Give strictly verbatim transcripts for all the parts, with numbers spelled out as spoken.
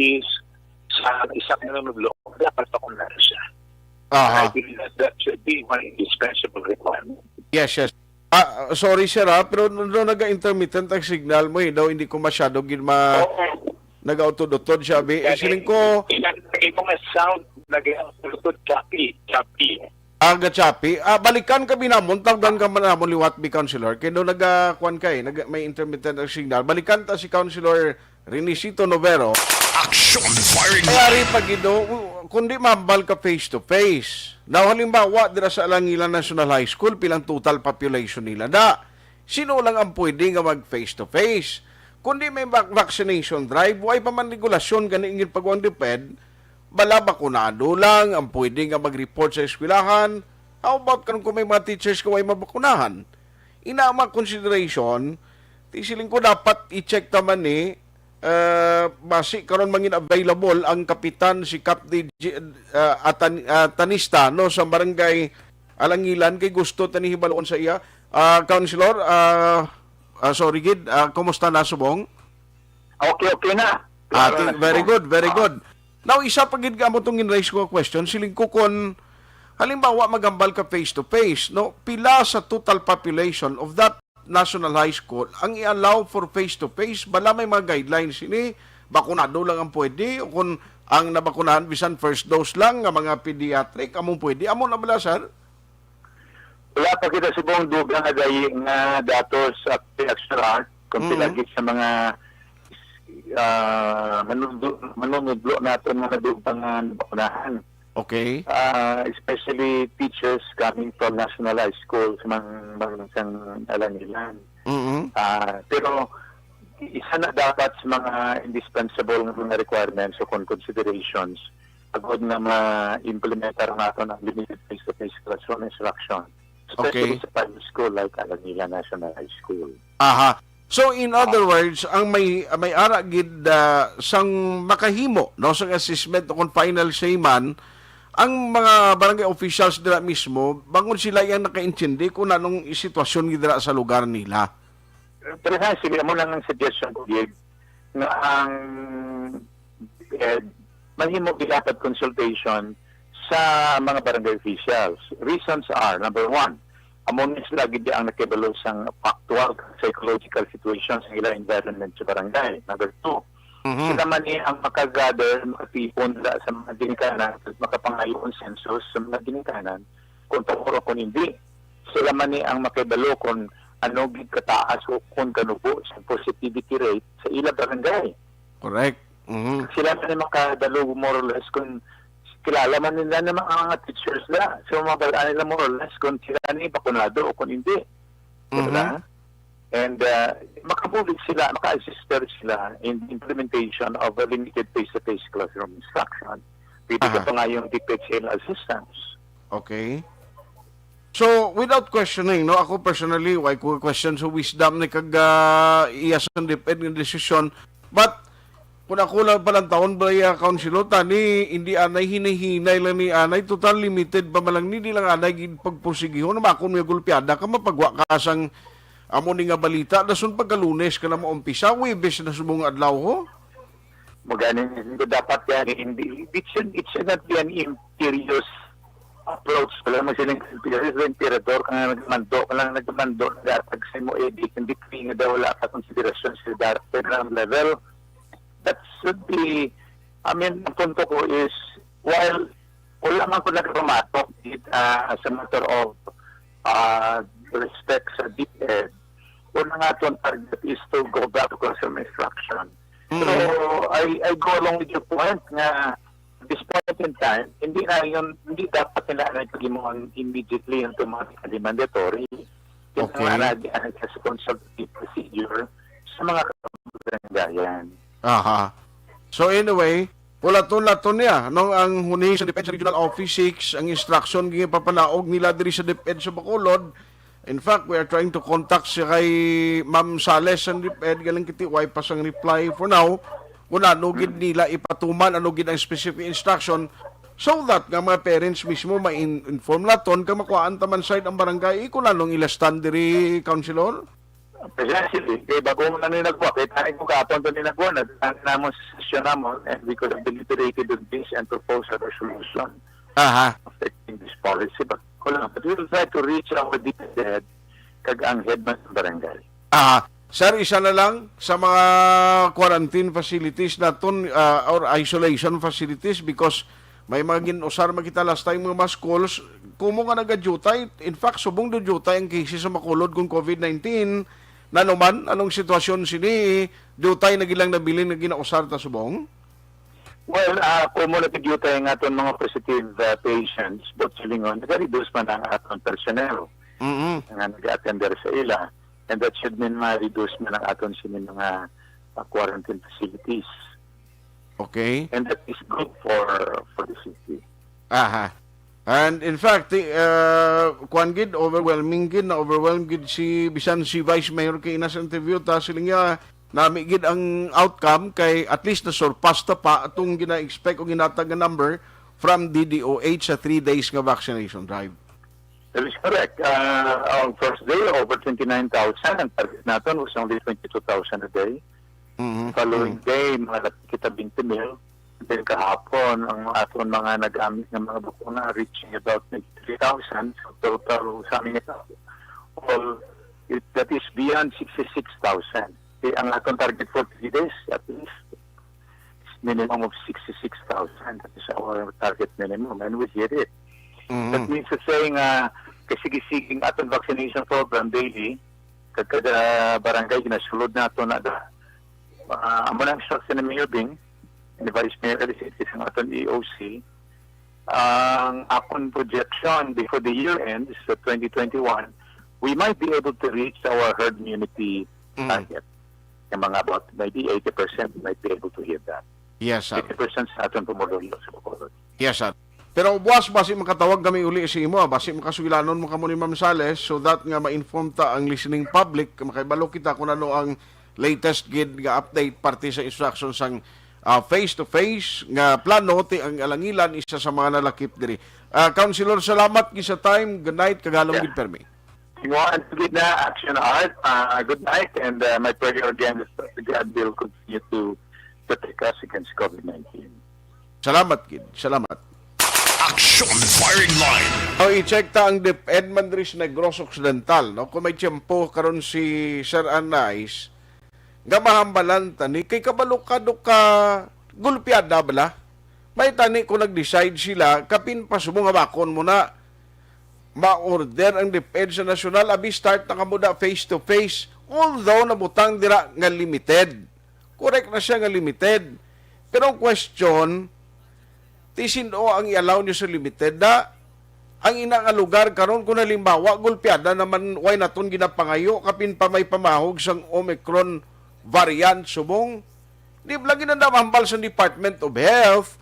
is sa isang nanunublo, dapat pa kung na siya. Aha. I believe that that should be one indispensable requirement. Yes, yes. Ah, sorry, sir, ha, pero no, no, naga-intermittent ang signal mo, eh, daw hindi ko masyado gid ma-, Oo. nagautod-utod siya, abi. Eh, siling ko, Ilan lagi ko nga sound, nag-, choppy, choppy. Aga choppy. Ah, balikan ka binamon, tawgan ka man namon liwat bi, Councilor. Kay daw naga-, kuwan ka, eh, nag-, may intermittent ang signal. Balikan ta si Councilor Renisito Novero. Action firing Kaya line. Rin pag ido, kundi mambal ka face to face. Now, halimbawa, dira sa Alangilan National High School, pilang total population nila na. Sino lang ang pwede nga mag face to face? Kundi may vac-, vaccination drive, way pa man regulasyon gani ang ginpagawa ang DepEd, bala bakunado lang ang pwede nga mag-report sa eskwelahan. How about karon kung may mga teachers nga way mabakunahan? Ina ang mga consideration, ti siling ko dapat i-check ta man ni, eh, basi karon mangin available ang kapitan si Kap D J, eh, Atan-, ah, Tanista, no, sa barangay Alangilan, kay gusto ta ni hibaluon sa iya. Ah, Councilor, ah, ah, sorry gid, ah, kumusta na subong? Okay, okay na. Ah, Klaro ti-, na very subong. Good, very Ah. Good. Now, isa pa gid ka mo tong in-raise ko question, siling ko kon halimbawa magambal ka face to face, no? Pila sa total population of that national high school ang i-allow for face to face? Bala may mga guidelines ini, bakunado lang ang pwede, o kung ang nabakunahan bisan first dose lang nga mga pediatric, among pwede, amo na bala, sir? Wala pa kita subong dugang nga dayi nga datos sa P X R kung Mm. pila gid sa mga, ah, manundo-, manunudlo naton nga nadugang nga nabakunahan. Okay. Ah, especially teachers coming from national high school sa mga, mga sang Alangilan. Mm-mm. Ah, pero isa na dapat sa mga indispensable nga mga requirements o kon considerations agud nga ma-implementar naton ang limited face-to-face classroom instruction, especially Okay. sa private school like Alangilan National High School. Aha. So, in other Ah. words, ang may, may ara gid, ah, sang makahimo, no, sang assessment o kung final say man, ang mga barangay officials dira mismo, bangon sila yang nakaintindi kung anong sitwasyon gid dira sa lugar nila. Precisely, amo lang ang suggestion ko gid nga ang eh, mahimo gid dapat consultation sa mga barangay officials. Reasons are, number one, amo ni sila gid ang nakibalo sang factual psychological situation sa ilang environment sa barangay. Number two, Mhm. sila man ni ang makagather, makatipon dira sa mga ginikanan, kag makapangayo og census sa mga ginikanan, kung pabor o kung hindi. Sila man ni ang makibalo kung ano gid kataas o kung kanubo sa positivity rate sa ila barangay. Correct. Mhm. Sila man ni makadalo more or less kung kilala man nila na mga, mga teachers na. So, mabal-an nila more or less kung sila ni bakunado o kung hindi. Di ba? Mhm. And, uh, makabulig sila, maka-assist sila in the implementation of a limited face-to-face classroom instruction. Pwede ka Aha. pa nga yung D P H L assistance. Okay. So, without questioning, no, ako personally, why ko question sa wisdom ni kag, ah, iya sa DepEd nga desisyon. But, kung ako lang palang taon, Bria Councilor, tani, hindi anay, hinay-hinay lang ni anay, total limited pa man lang ni, di lang anay, gid pagpursigihon, naman ako may gulpiada ka, mapagwa ka sang amo ni nga balita, dason pagka Lunes ka na maumpisa, Huwebes na subong adlaw, ho? Magani, hindi dapat yan, hindi, it should, it should not be an imperious approach. Wala mo silang imperious, emperador ka nga nagmando, ka lang nagmando, nag-atag sa imo edit, hindi free nga daw wala ka konsiderasyon sa dapat ng level. That should be, I mean, ang punto ko is, while wala man ko nagpamatok, it, ah, as a matter of, ah, respect sa DepEd, una nga atong target is to go back to classroom instruction. Mm. So, I, I go along with your point nga at this point in time, hindi na yun, hindi dapat nila na ipag-imuhan immediately, automatically mandatory. Okay. Kailangan na ang sa consultative procedure sa mga kabarangayan. Aha. So anyway, pulaton-laton niya, no, ang huni sa DepEd sa Regional Office six, ang instruction nga ipapanaog nila diri sa DepEd sa Bacolod. In fact, we are trying to contact si kay Ma'am Sales sa DepEd, galing kiti, way pa sang reply for now. Kung ano gid Hmm. nila ipatuman, ano gid ang specific instruction, so that nga mga parents mismo ma-inform naton, kag makuhaan ta man side ang barangay, kung anong ila stand diri, Councilor? Precisely, kay bago mo na ni nagwa, kay tayo ko kahapon to ni nagwa, na, na, namon sa sesyon namon, and we could have deliberated on this and propose a resolution Aha. Affecting this policy. But, ko lang, but we will try to reach our department head kag ang head man sa barangay. Ah, sir, isa na lang sa mga quarantine facilities naton, ah, or isolation facilities, because may mga gin-usar man kita last time nga mga schools, kumo nga nagadutay. In fact, subong do dutay ang cases sa Bacolod kung COVID nineteen. Nanuman, anong sitwasyon sini? Dutay na gilang nabilin nga ginausar ta subong? Well, ah, kumo na gid ang aton mga positive, ah, patients, but silingon, nag-reduce man ang aton personnel Mm-mm. nga nag-attender sa ila, and that should mean ma-reduce man ang aton sini mga, ah, quarantine facilities. Okay. And that is good for, for the city. Aha. And in fact, ti-, uh, kuwan gid, overwhelming gid, na-overwhelm gid si, bisan si Vice Mayor kay ina sa interview ta, siling niya, nami gid ang outcome kay at least na-surpass ta pa atong gina-expect o ginatag nga number from D D O H sa three days nga vaccination drive. That is correct. Uh, on first day, over twenty-nine thousand. Ang target naton was only twenty-two thousand a day. Mhm. Following Mhm. day, mga lapit kita twenty mil. Then kahapon, ang aton mga nagamit nga mga bakuna reaching about twenty-three thousand. So, total sa amin ito, all, it, that is beyond sixty-six thousand. Kaya ang aton target for three days, at least, is minimum of sixty-six thousand. That is our target minimum, and we hit it. Mhm. That means to say nga, kasigisig ang aton vaccination program daily, kag kada barangay ginasulod nato na da. Ah, amo na ang instruction ni Mayor Bing, ni Vice Mayor Alice, ang aton E O C. Ang akon projection before the year ends sa twenty twenty-one, we might be able to reach our herd immunity Mm. target. Yung mga about maybe eighty percent, we might be able to hit that. Yes, sir. Eighty percent sa aton pumuluyo sa Bacolod. Yes, sir. Pero buwas, basi makatawag kami uli sa imo, ah. Basi makasugilanon mo kamo ni Ma'am Sales so that nga ma-inform ta ang listening public, makahibalo kita kung ano ang latest gid nga update parte sa instruction sang, ah, face-to-face nga plano ti ang Alangilan, isa sa mga nalakip diri. Ah, Councilor, salamat gid sa time. Good night, kag halong Yeah. gid permi. Ingon gid na, Action Art. Ah, good night, and, ah, my prayer again is that God will continue to protect us against COVID nineteen. Salamat gid. Salamat. Action Firing Line. O, i-check ta ang DepEd man diri sa Negros Occidental, no? Kung may tiyempo karon si Sir Anais, nga mahambalan ta ni, kay kabalo ka do ka gulpiada bala. May tani kung nag-decide sila, kapin pa subong nga bakon mo na, ma-order ang DepEd sa nasyonal, abi, start na kamo da face to face. Although nabutang dira nga limited. Correct na siya nga limited. Pero ang question, ti sin-o ang i-allow nyo sa limited na ang ina nga lugar karon, kung halimbawa, gulpiada naman, way naton ginapangayo, kapin pa may pamahog sang Omicron variant subong? Di ba lagi na nahambal sa Department of Health?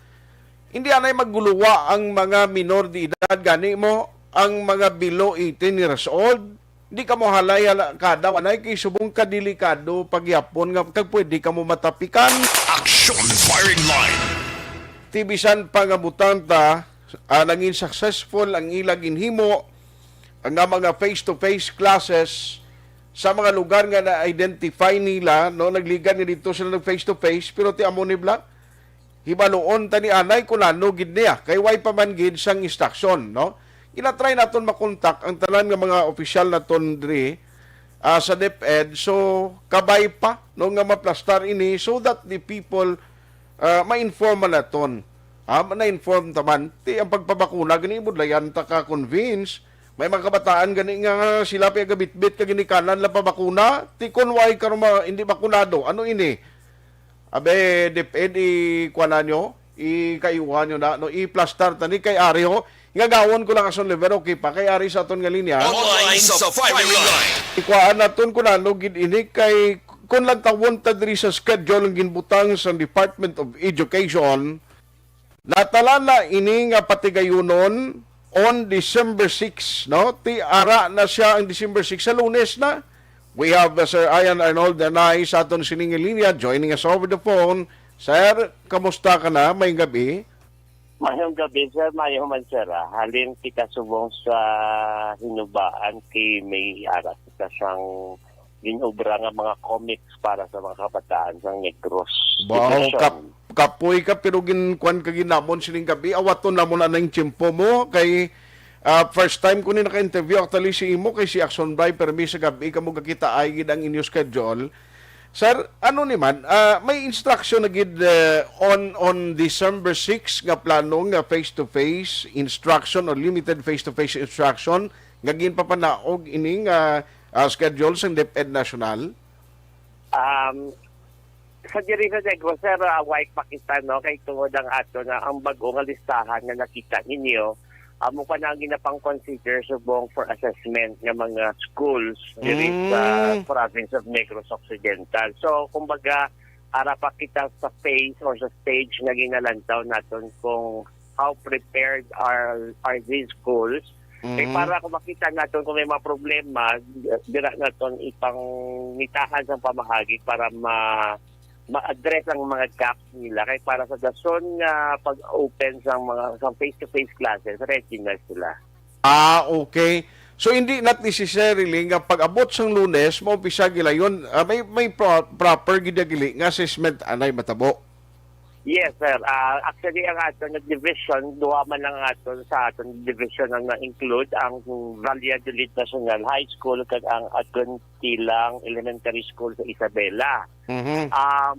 Hindi anay magguluwa ang mga minor de edad, gani mo, ang mga below eighteen years old. Di kamo halay hala kada anay kay subong ka delikado pagyapon nga kag pwede kamo matapikan. Action Firing Line. Ti bisan pa nga butang ta, ah, nangin successful ang ila ginhimo nga mga face-to-face classes sa mga lugar nga na-identify nila, no, nagligad nga dito sila nag face-to-face, pero ti amo ni bla, hibaluon ta ni anay kung ano gid niya, kay way pa man gid sang instruction, no? Ginatry naton makontak ang tanan nga mga opisyal naton diri, ah, sa DepEd, so kabay pa, no, nga maplastar ini so that the people, ah, ma-inform man naton. Ah, na-inform ta man. Ti ang pagpabakuna gani budlayan ta ka convince. May mga kabataan gani nga sila pa gabitbit ka ginikanan la pabakuna. Ti kun way karon ma-, hindi bakunado, ano ini? Abe, DepEd, i-kuha na nyo, ikayuhan nyo na, no, i-plastar tani kay ari ho. Nga gawon ko lang ason level, okay pa, kay ari sa aton nga linya. Online sa firing line. Ikuhaan naton kung ano gid ini kay kung lang tawon ta diri sa schedule ang ginbutang sa Department of Education, natala na ini nga patigayunon on December six, no? Ti ara na siya ang December six, sa Lunes na. We have, uh, Sir Ian Arnold Danay sa aton sining linya, joining us over the phone. Sir, kamusta ka na? May gabi. Mayong gabi, sir. Mayo man, sir, ah. Halin kita subong sa hinubaan kay may ara kita sang ginobra nga mga comics para sa mga kabataan sa Negros. Wow, Depression. kap kapoy ka, pero ginkuan ka ginamon sining gabi. Awaton na mo na ng tiyempo mo kay ah, first time ko ni naka-interview actually si imo kay si Action Bray, permi sa gabi ka mo gakita ay gid ang inyo schedule. Sir, ano ni man, ah, may instruction na gid eh, on on December six nga plano nga face-to-face instruction or limited face-to-face instruction nga ginpapanaog ining ah, ah, schedule sang DepEd National? Um, sa diri sa Negros, sir, uh, why pakita, no? Kay tungod ang ato na ang bag-o nga listahan nga nakita ninyo, amo pa na ang ginapang-consider subong for assessment nga mga schools diri sa Mm. province of Negros Occidental. So, kumbaga, ara pa kita sa phase or sa stage nga ginalantaw naton kung how prepared are are these schools. Kay Mhm. para kung makita naton kung may mga problema, dira naton ipangitahan sang pamaagi para ma ma-address ang mga gaps nila. Kay para sa dason nga pag-open sang mga sang face-to-face classes, ready na sila. Ah, okay. So hindi not necessarily nga pag-abot sang Lunes maumpisa gilayon, ah, may may pro- proper gid gili nga assessment anay matabo. Yes, sir. Ah, actually, ang aton nga division, duha man ang aton sa aton division ang na-include, ang Valladolid National High School kag ang Aguntilang Elementary School sa Isabela. Mhm. Um,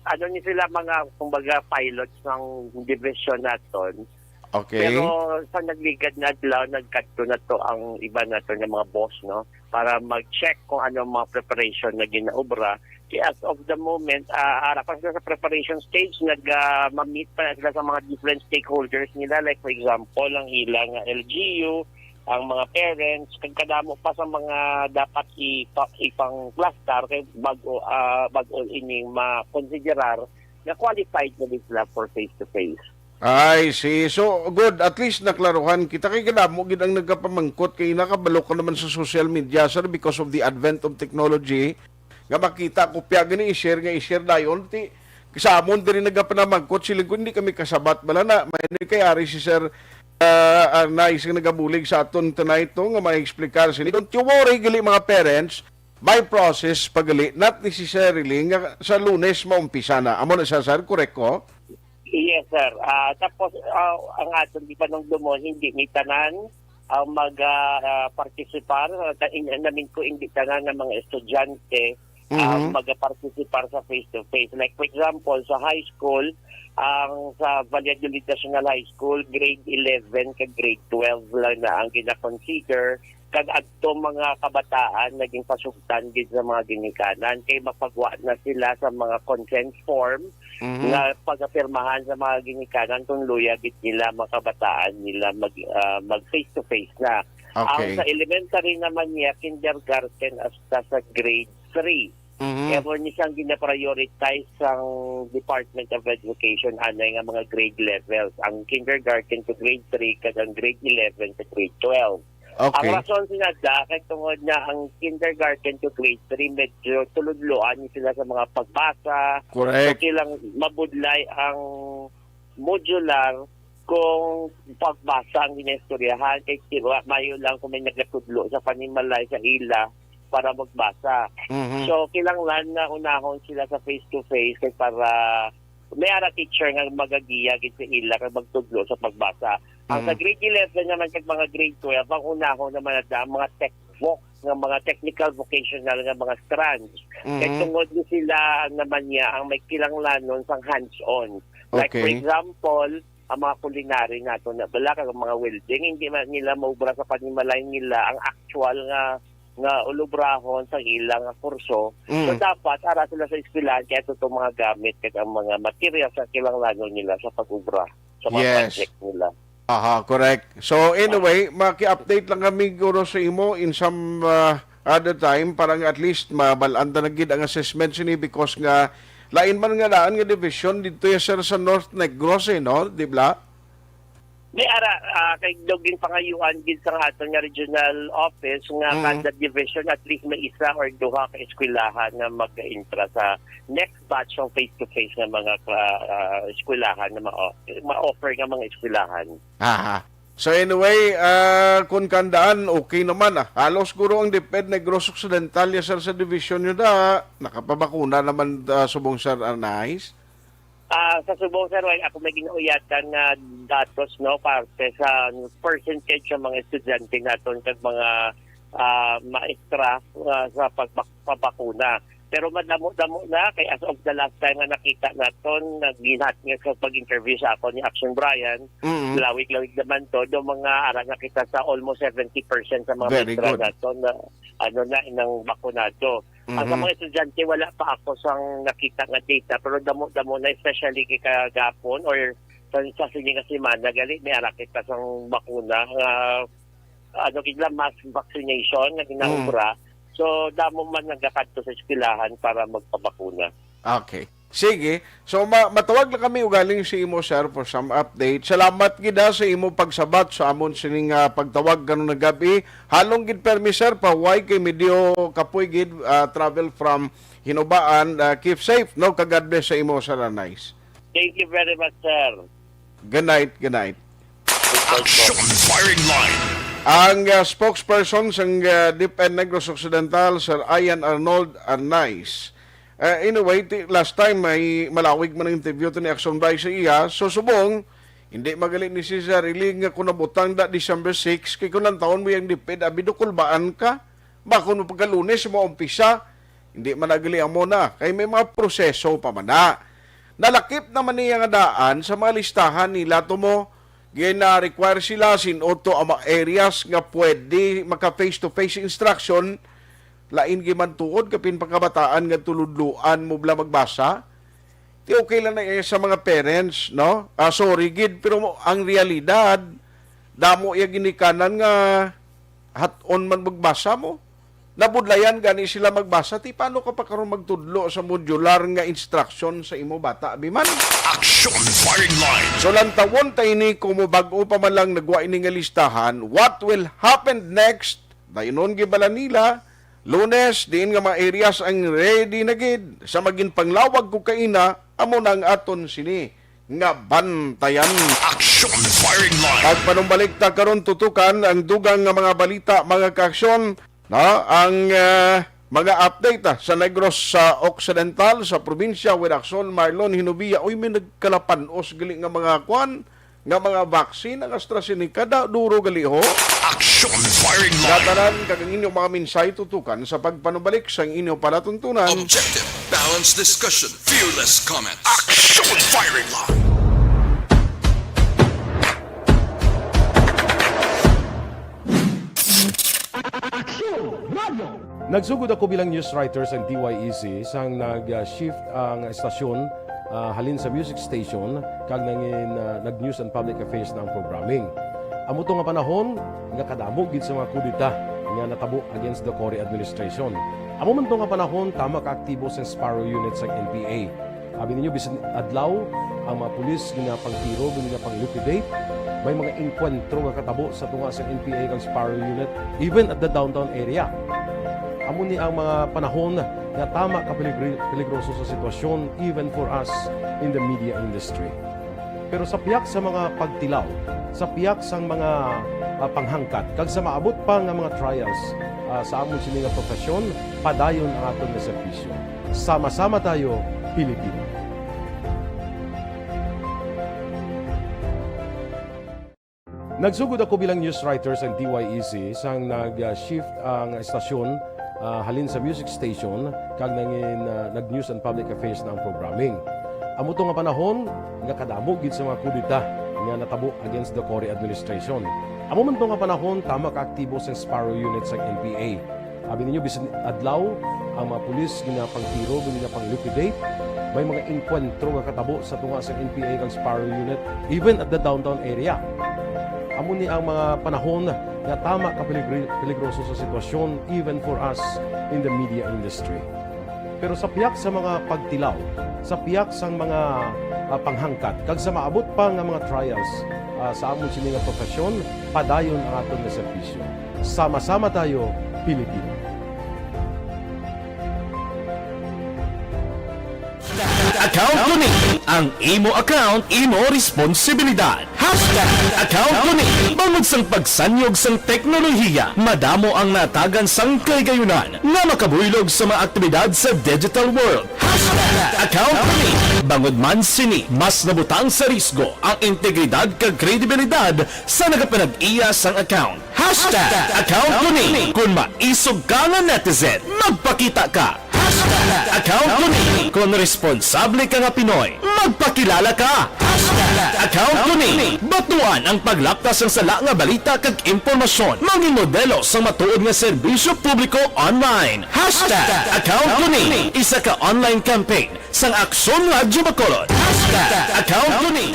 ano ni sila mga, kumbaga, pilots ng division naton. Okay. Pero sa nagligad na adlaw, nagkadto na to ang iba naton nga mga boss, no? Para mag-check kung ano ang mga preparation na ginaobra. Kaya as of the moment, ah, ara pa sila sa preparation stage, nag ah, ma-meet pa na sila sa mga different stakeholders nila. Like for example, ang ilang ah, L G U, ang mga parents, kag kadamo pa sa mga dapat ipa, ipang-cluster kay bago ah, bago ining ma-considerar na qualified na din sila for face-to-face. I see. So, good. At least naklaruhan kita kay kadamo gid ang nagapamangkot kay nakabalo ka naman sa social media, sir, because of the advent of technology. Nga makita ko piya gani i-share nga i-share dayon ti sa amon diri nagapanamangkot sila kung hindi kami kasabat bala na may ni kay ari si Sir uh, Arnay sing nagabulig sa aton tonight to nga ma-explicar sini. Don't you worry gali mga parents, by process pagali, not necessarily nga sa Lunes maumpisa na. Amo na siya, sir, correct ko? Yes, sir. Ah, tapos, ah, ang aton di panumdumon, hindi ni tanan ang mag ah, ah, participar. Ah, ta- in- namin ko, hindi tanan ng mga estudyante ang Mhm. mag-participar sa face-to-face. Like, for example, sa high school, ang sa Valladolid National High School, grade eleven kag grade twelve lang na ang gina-consider. Kag adto mga kabataan naging pasugtan gid sa mga ginikanan kay mapagwa na sila sa mga consent form Mhm. nga pagapirmahan sa mga ginikanan kung luya gid nila mga kabataan nila mag ah, mag face to face na. Ang Okay. Sa elementary naman niya, kindergarten hasta sa grade three. Mhm. Kaya mo ni siyang ginaprioritize sang Department of Education anay nga mga grade levels, ang kindergarten to grade three kag ang grade eleven to grade twelve. Ang Okay. rason sinada kay tungod nga ang kindergarten to grade three medyo tuludloan ni sila sa mga pagbasa. So Correct. Silang mabudlay ang modular kung pagbasa ang ginaistoryahan kay di ba, mayo lang kung may nagatudlo sa panimalay sa ila para magbasa. Mhm. So, kinahanglan na unahon sila sa face-to-face kay para may ara teacher nga magagiya gid sa ila kag magtudlo sa pagbasa. Ang sa Mhm. grade eleven naman kag mga grade twelve, ang unahon naman na ang mga tech voc, nga mga technical vocational nga mga strands. Kay Mhm. Tungod ni sila naman niya ang may kilanglanon sang hands-on. Like for Okay. example, ang mga culinary nato na bala kag mga welding, hindi man nila maubra sa panimalay nila ang actual nga nga ulubrahon sa ilang kurso. So Mm. dapat ara sila sa eskwelahan kay ato tong mga gamit kag ang mga materials nga kinahanglanon nila sa pag-ubra sa mga Yes. project nila. Aha, correct. So anyway, maki-update lang kami guro sa imo in some uh, other time para nga at least mabalaan ta na gid ang assessment sini because nga lain man nga daan nga division dito ya sir sa North Negros eh, no? Di ba? May ara ah, kay dugin pangayuan gid sa aton nga regional office nga Mm. kada division at least may isa or duha ka eskwelahan nga mag-intra sa next batch of face-to-face nga mga ah, ah, eskwelahan na ma- ma-offer nga mga eskwelahan. Aha. So anyway, ah, kung kandaan, okay naman, ah. Halos guro ang DepEd Negros Occidental, ya, sir, sa division nyo na, nakapabakuna naman, ah, subong, sir, Arnais? Ah, sa subong, sir, wala ako may ginauyatan nga datos, no, parte sa percentage sa mga estudyante naton kag mga, ah, maestra, ah, sa pagpabakuna. Pero madamo-damo na, kay as of the last time nga nakita naton, nagginhat nga sa pag-interview sa ako ni Action Brian, Mm. lawig-lawig naman to, do mga ara na kita sa almost seventy percent sa mga Very maestra good. naton na, ano na, nang bakunado. Ang sa Mhm. mga estudyante, wala pa ako sang nakita nga data, pero damo-damo na, especially kay kagapon or sa, sa sini nga semana, gali, may ara kita sang bakuna nga, ano, gid lang, mass vaccination nga ginaobra. Mm. So, damo man nagakadto sa eskwelahan para magpabakuna. Okay. Sige. So, ma-, matawag lang kami ugaling sa imo, sir, for some update. Salamat gid, ha, sa imo pagsabat sa amon sining, ah, pagtawag karon nga gab-i. Halong gid permi, sir, pa-, why kay medyo kapoy gid, ah, travel from Hinubaan. Ah, keep safe, no? Kag God bless sa imo, sir Arnais. Thank you very much, sir. Good night, good night. Action Firing Line. Ang, ah, spokesperson sang, ah, DepEd Negros Occidental, Sir Ian Arnold Arnaiz. Ah, anyway, ti-, last time may malawig man ang interview to ni Action Bryce sa iya. So, subong, hindi magali ni si Sir Iling nga kung nabutang da December six, kay kung lantawon mo yung DepEd, abi, dukulbaan ka. Bakon mo pagka Lunes mo umpisa, hindi man nagali amo na, kay may mga proseso pa man na. Nalakip naman niya nga daan sa mga listahan nila to mo, gina-require sila sin-o to ang mga areas nga pwede maka face-to-face instruction, lain giman tuod kapin pagkabataan nga tuludluan mo bala magbasa. Ti okay lang na, eh, sa mga parents, no? Ah, sorry gid, pero mo, ang realidad, damo iya ginikanan nga hat-on man magbasa mo. Nabudlayan gani sila magbasa, ti paano ka pa karon magtudlo sa modular nga instruction sa imo bata, abi man? Action Firing Line. So, lantawon ta ini kung mo bag-o pa man lang nagwa ini nga listahan, what will happen next? Daynon gibala nila, Lunes, diin nga mga areas ang ready na gid. Sa magin panglawag ko kaina, amo na ang aton sini nga bantayan. Action Firing Line. Pagpanumbalik ta karon, tutukan ang dugang nga mga balita, mga kaaksyon, no? Ang, ah, mga update, ah, sa Negros sa Occidental, sa probinsya, with Action Marlon Hinubia. Uy, may nagkalapanos gali nga mga kwan, nga mga vaccine ang AstraZeneca, da, duro gali, ho. Action Firing Line. Gatanan kag ang inyong mga mensahe tutukan sa pagpanubalik sang inyong palatuntunan. Objective, balanced discussion, fearless comments. Action Firing Line. Action Radio. Nagsugod ako bilang news writer sa D Y E C sang nag-shift ang estasyon, ah, halin sa music station kag nangin, ah, nag-news and public affairs na ang programming. Amo to nga panahon nga kadamo gid sa mga kudeta nga natabo against the Cory administration. Amo man to nga panahon tama ka aktibo sa Sparrow Unit sa N P A. Abi ninyo, bisan adlaw, ang mga pulis ginapangtiro, ginapang-liquidate. May mga engkwentro nga katabo sa tunga sa N P A kag Sparrow Unit, even at the downtown area. Amo ni ang mga panahon nga tama ka peligri-, peligroso sa sitwasyon, even for us in the media industry. Pero sa piyak sa mga pagtilaw, sa piyak sang mga, ah, panghangkat, kag sa maabot pa nga mga trials, ah, sa amon sini nga profesyon, padayon ang aton nga serbisyo. Sama-sama tayo, Pilipino. Nagsugod ako bilang news writer sa D Y E C sang nag-shift ang estasyon, ah, halin sa music station kag nangin, ah, nag-news and public affairs na ang programming. Amo to nga panahon nga kadamo gid sa mga kudeta nga natabo against the Cory administration. Amo man to nga panahon tama ka aktibo sa Sparrow Unit sa N P A. Abi ninyo, bisan adlaw, ang mga pulis ginapangtiro, ginapang-liquidate. May mga engkwentro nga katabo sa tunga sa N P A kag Sparrow Unit, even at the downtown area. Amo ni ang mga panahon nga tama ka peligri-, peligroso sa sitwasyon, even for us in the media industry. Pero sa piyak sa mga pagtilaw, sa piyak sang mga, ah, panghangkat, kag sa maabot pa nga mga trials, ah, sa amon sini nga profesyon, padayon ang aton nga serbisyo. Sama-sama tayo, Pilipino. Account ko ni. Ang imo account, imo responsibilidad. Hashtag account ko ni. Bangod sang pagsanyog sang teknolohiya, madamo ang natagan sang kahigayunan nga makabuylog sa mga aktibidad sa digital world. Hashtag account ko ni. Bangod man sini, mas nabutang sa risgo ang integridad kag kredibilidad sa nagapanag-iya sang account. Hashtag account ko ni. Kung maisog ka nga netizen, magpakita ka. Hashtag account ko ni. Kung responsable ka nga Pinoy, magpakilala ka. Hashtag account ko ni. Batuan ang paglapkas sang sala nga balita kag impormasyon. Mangin modelo sang matuod nga serbisyo publiko online. Hashtag account ko ni. Isa ka online campaign sang Aksyon Radyo Bacolod. Hashtag account ko ni.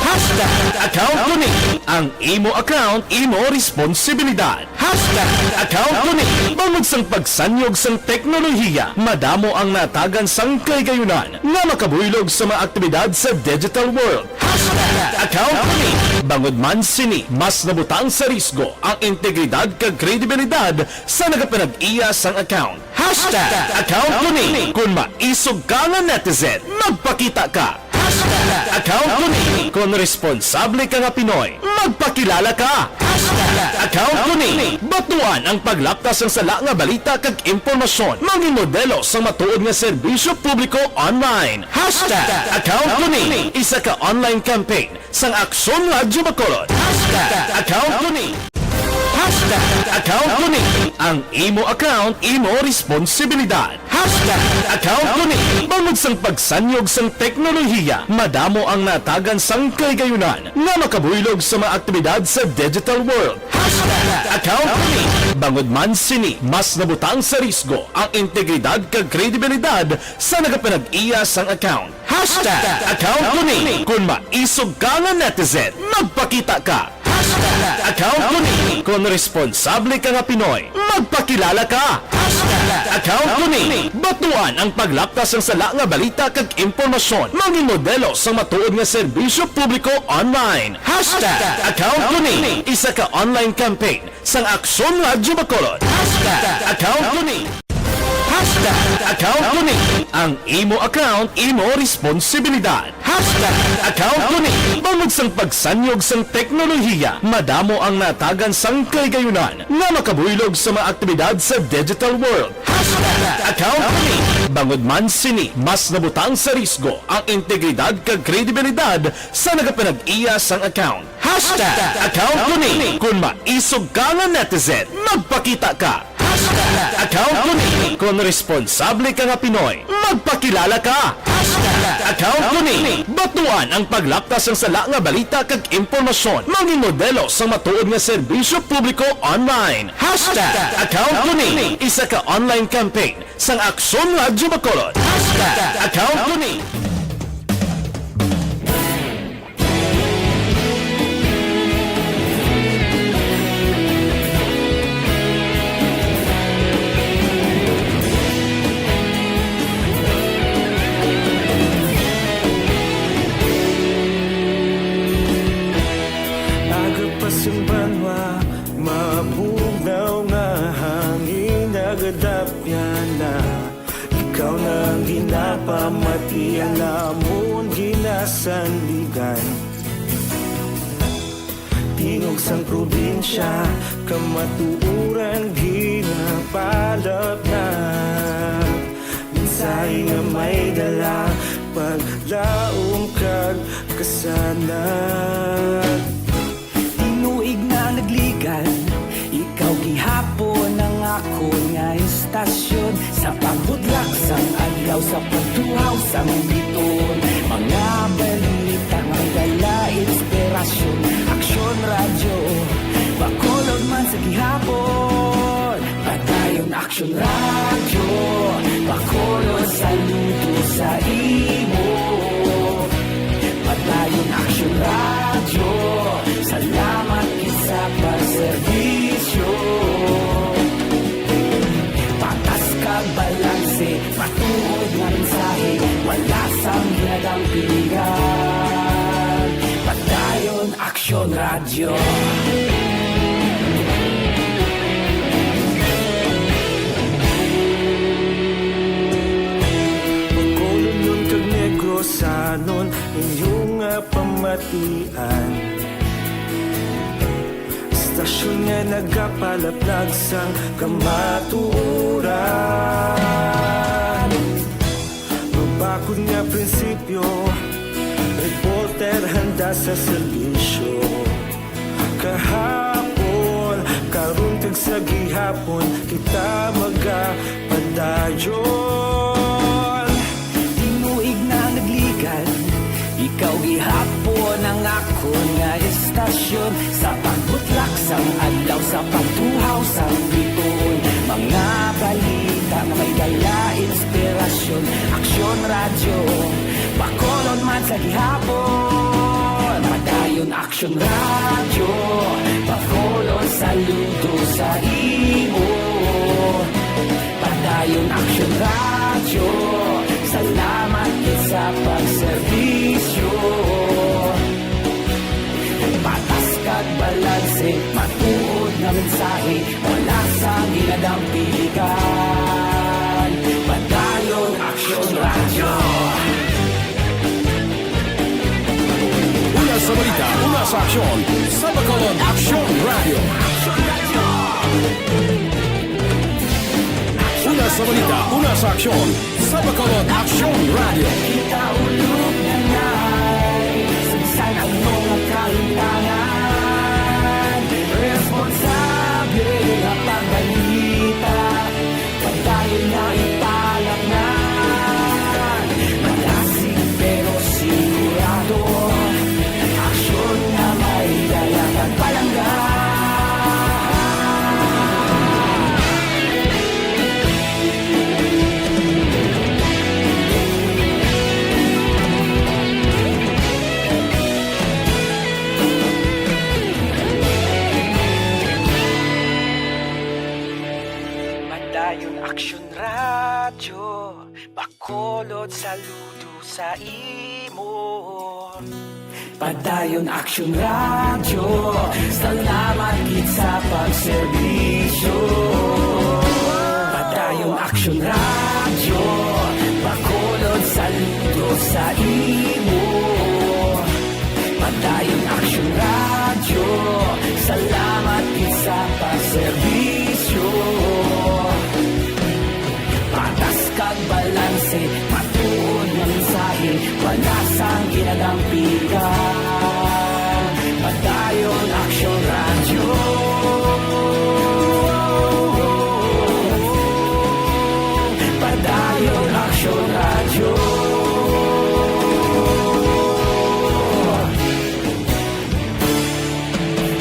Hashtag account ko ni. Ang imo account, imo responsibilidad. Hashtag account ko ni. Bangod sang pagsanyog sang teknolohiya, madamo ang natagan sang kahigayunan nga makabuylog sa mga aktibidad sa digital world. Hashtag account ko ni. Bangod man sini, mas nabutang sa risgo ang integridad kag kredibilidad sa nagapanag-iya sang account. Hashtag account ko ni. Kung maisog ka nga netizen, magpakita ka. Hashtag account ko ni. Kung responsable ka nga Pinoy, magpakilala ka. Hashtag account ko ni. Batuan ang paglapkas sang sala nga balita kag impormasyon. Mangin modelo sang matuod nga serbisyo publiko online. Hashtag account ko ni. Isa ka online campaign sang Aksyon Radyo Bacolod. Hashtag account ko ni. Hashtag account ko ni. Ang imo account, imo responsibilidad. Hashtag account ko ni. Bangod sang pagsanyog sang teknolohiya, madamo ang natagan sang kahigayunan nga makabuylog sa mga aktibidad sa digital world. Hashtag account ko ni. Bangod man sini, mas nabutang sa risgo ang integridad kag kredibilidad sa nagapanag-iya sang account. Hashtag account ko ni. Kung maisog ka nga netizen, magpakita ka. Hashtag account ko ni. Kung responsable ka nga Pinoy, magpakilala ka. Hashtag account ko ni. Batuan ang paglapkas sang sala nga balita kag impormasyon. Mangin modelo sang matuod nga serbisyo publiko online. Hashtag account ko ni. Isa ka online campaign sang Aksyon Radyo Bacolod. Hashtag account ko ni. Hashtag account ko ni. Ang imo account, imo responsibilidad. Hashtag account ko ni. Bangod sang pagsanyog sang teknolohiya, madamo ang natagan sang kahigayunan nga makabuylog sa mga aktibidad sa digital world. Hashtag account ko ni. Bangod man sini, mas nabutang sa risgo ang integridad kag kredibilidad sa nagapanag-iya sang account. Hashtag account ko ni. Kung maisog ka nga netizen, magpakita ka. Hashtag account ko ni. Kung responsable ka nga Pinoy, magpakilala ka. Hashtag account ko ni. Batuan ang paglapkas sang sala nga balita kag impormasyon. Mangin modelo sang matuod nga serbisyo publiko online. Hashtag account ko ni. Isa ka online campaign sang Aksyon Radyo Bacolod. Hashtag account ko ni. Aga pa sing banwa, mabugnaw nga hangin nagadapyan na. Ikaw na ang ginapamati, ang amon ginasandigan. Tingog sang probinsya, kamatuoran ginapalapnap. Mensahe nga may dala, paglaom kag kasanag. Tinuig na nagligad, ikaw gihapon ang akon nga istasyon. Sa pagbudlak sang adlaw, sa pagtuhaw sang biton, mga balita nga dala inspirasyon. Aksyon Radyo, Bacolod man sa gihapon. Padayon Aksyon Radyo, Bacolod, saludo sa imo. Padayon Aksyon Radyo, salamat gid sa pagserbisyo. Patas kag balanse, matuod nga mensahe, wala sang ginadampingan. Padayon Aksyon Radyo. Bacolod, Union kag Negros, sa Anon inyo nga pamatian, istasyon nga nagapalaplag sang kamatuoran. Mabakod nga prinsipyo, reporter handa sa serbisyo. Kahapon, karon kag sa gihapon, kita magapadayon. Tinuig na nagligan, ikaw gihapon ang akon nga istasyon. Sa pagbutlak sang adlaw, sa pagtuhaw sang bituon, mga balita nga may dala inspirasyon. Aksyon Radyo, Bacolod man sa gihapon. Padayon Aksyon Radyo, Bacolod, saludo sa imo. Padayon Aksyon Radyo, salamat gid sa pagserbisyo. Patas kag balanse, matuod nga mensahe, wala sang ginadampigan. Padayon Aksyon Radyo. Una sa balita, una sa aksyon, sa Bacolod Aksyon Radyo. Una sa balita, una sa aksyon, sa Bacolod Aksyon Radyo. Kita ulog na nay, sa bisan ano nga kahimtangan, responsable nga pagbalita. Padayon nga ipalatnan, malasig pero sigurado, aksyon nga may dala kag palangga. Padayon Aksyon Radyo, Bacolod, saludo sa imo. Padayon Aksyon Radyo, salamat gid sa pagserbisyo. Padayon Aksyon Radyo, Bacolod, saludo sa imo. Padayon Aksyon Radyo, salamat gid sa pagserbisyo. Patas kag balanse, matuod nga mensahe, wala sang ginadampigan. Padayon Aksyon Radyo. Padayon Aksyon Radyo.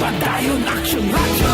Padayon Aksyon Radyo.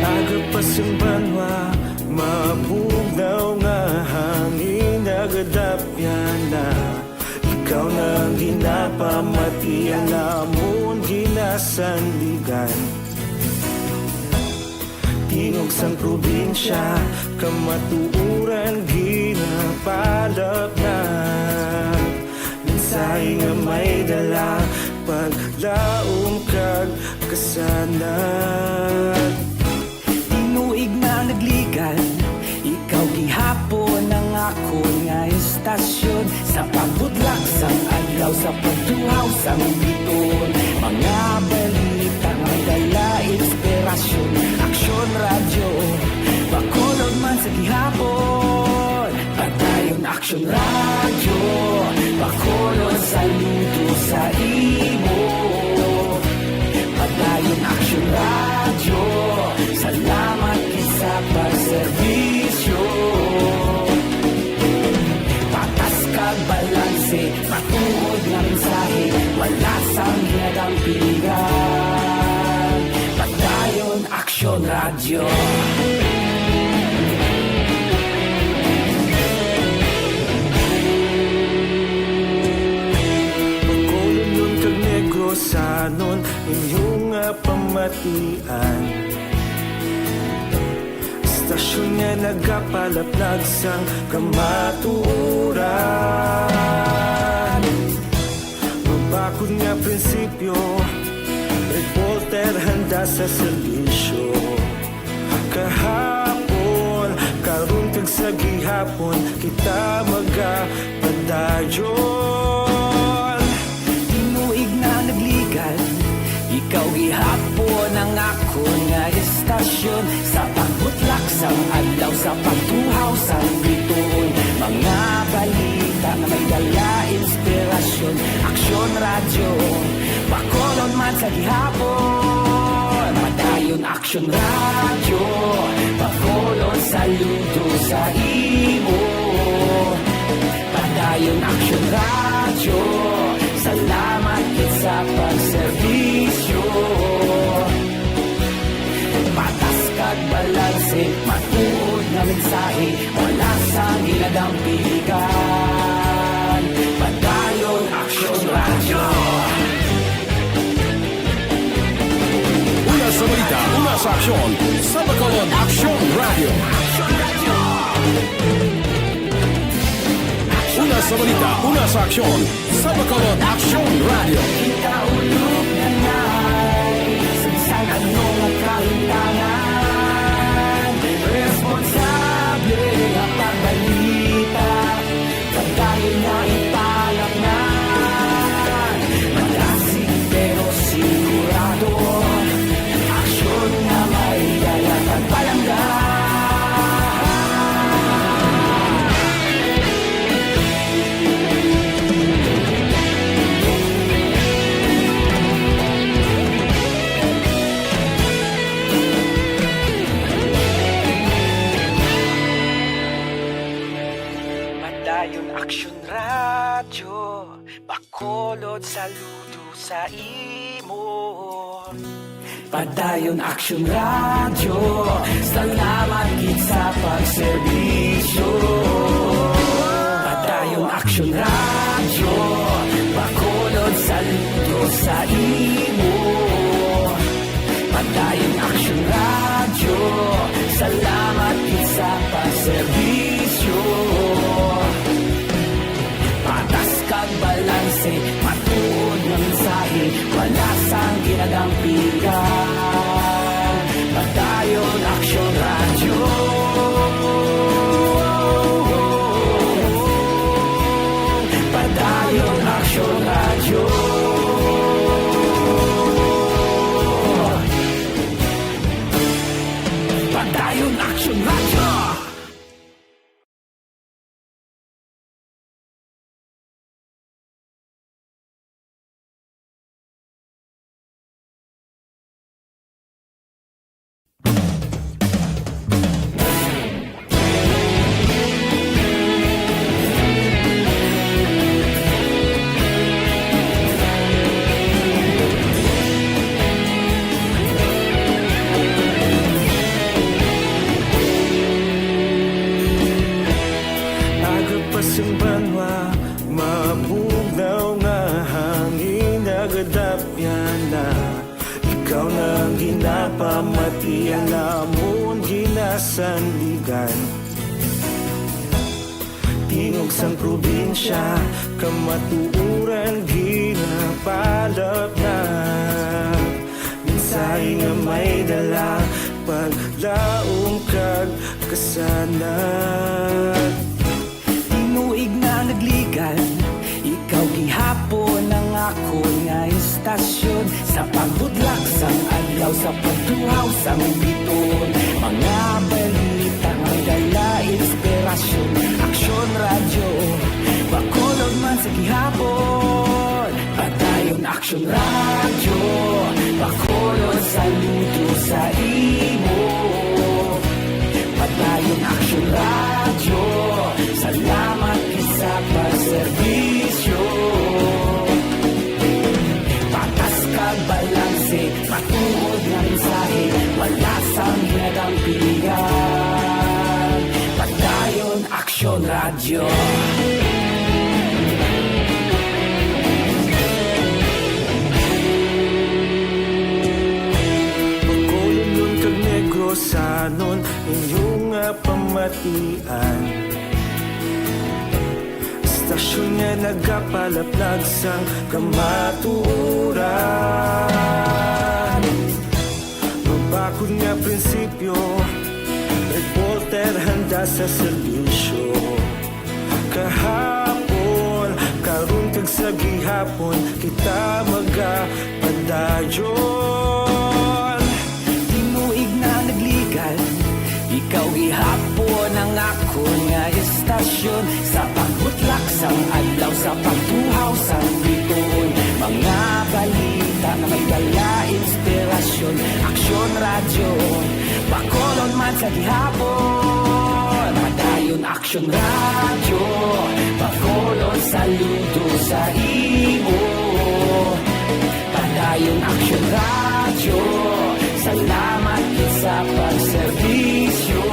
Aga pa sing banwa, mabugnaw nga hangin nagadapyan na. Ikaw na ang ginapamati, ang amon ginasandigan. Tingog sang probinsya, kamatuoran ginapalapnag. Mensahe nga may dala, paglaom kag kasanag. Tinuig na nagligan, ikaw gihapon ang akon nga istasyon. Sa pagbutlak sang adlaw, sa pagtuhaw sang bituon, mga balita may dala inspirasyon. Aksyon Radyo, Bacolod man sa gihapon. Padayon Aksyon Radyo, Bacolod, saludo sa imo. Padayon Aksyon Radyo, salamat gid sa pagserbisyo. Patas kag balanse, matuod nga mensahe, wala sang ginadampigan. Padayon Aksyon Radyo. Sanon inyo nga pamatian, istasyon nga nagapalaplag sang kamatuoran. Mabakod nga prinsipyo, reporter handa sa serbisyo. Kahapon, karon, kag sa gihapon, kita magapadayon. Tinuig na nagligan, ikaw gihapon ang akon nga istasyon. Sa pagbutlak sang adlaw, sa pagtuhaw sang bituon, mga balita nga may dala inspirasyon. Aksyon Radyo, Bacolod man sa gihapon. Padayon Aksyon Radyo, Bacolod, saludo sa imo. Padayon Aksyon Radyo, salamat gid sa pagserbisyo. Patas kag balanse, matuod nga mensahe, wala sang ginadampigan. Padayon Aksyon Radyo. Una sa balita, una sa aksyon, sa Bacolod Aksyon Radyo. Una sa balita, una sa aksyon, sa Bacolod Aksyon Radyo. Kita ulog na nay, sa bisan ano nga kahimtangan, responsable nga pagbalita. Padayon nga ipalapnan, malasig pero sigurado. Aksyon nga may dala kag palangga. Padayon Aksyon Radyo, Bacolod, saludo sa imo. Padayon Aksyon Radyo, salamat gid sa pagserbisyo. Padayon Aksyon Radyo, Bacolod, saludo sa imo. Padayon Aksyon Radyo, salamat gid sa pagserbisyo. Patas kag balanse, matuod nga mensahe, wala sang ginadampigan. Padayon Aksyon Radyo. Padayon Aksyon Radyo. Padayon Aksyon Radyo. Aga pa sing banwa, mabugnaw nga hangin nagadapyan na. Ikaw na ang ginapamatian namon ginasandigan. Tingog sang probinsya, kamatuoran ginapalapnag. Mensahe nga may dala, paglaom kag kasanag. Tinuig na nagligan, ikaw gihapon ang akon nga istasyon. Sa pagbudlak sang adlaw, sa pagtuhaw sang bituon, mga balita nga may dala inspirasyon. Aksyon Radyo, Bacolod man sa gihapon. Padayon Aksyon Radyo, Bacolod, saludo sa imo. Padayon Aksyon Radyo, salamat gid sa pagserbisyo. Patas kag balanse, matuod nga mensahe, wala sang ginadampigan. Padayon Aksyon Radyo. palaplag sang kamatuoran. Mabakod nga prinsipyo, reporter handa sa serbisyo. Kahapon, karon kag sa gihapon, kita magapadayon. Tinuig na nagligal, ikaw gihapon ang akon nga estasyon. Sa pagbutlak sang adlaw, sa pagtuhaw sang bituon, mga balita nga may dala inspirasyon. Aksyon Radyo, Bacolod man sa gihapon. Padayon Aksyon Radyo, Bacolod, saludo sa imo. Padayon Aksyon Radyo, salamat gid sa pagserbisyo.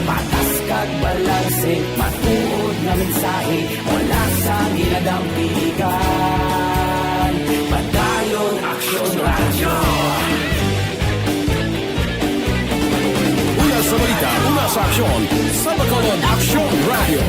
Patas kag balanse, matuod nga mensahe, wala sang ginadampigan. Padayon Aksyon Radyo. Una sa balita, una sa aksyon, sa Bacolod Aksyon Radyo.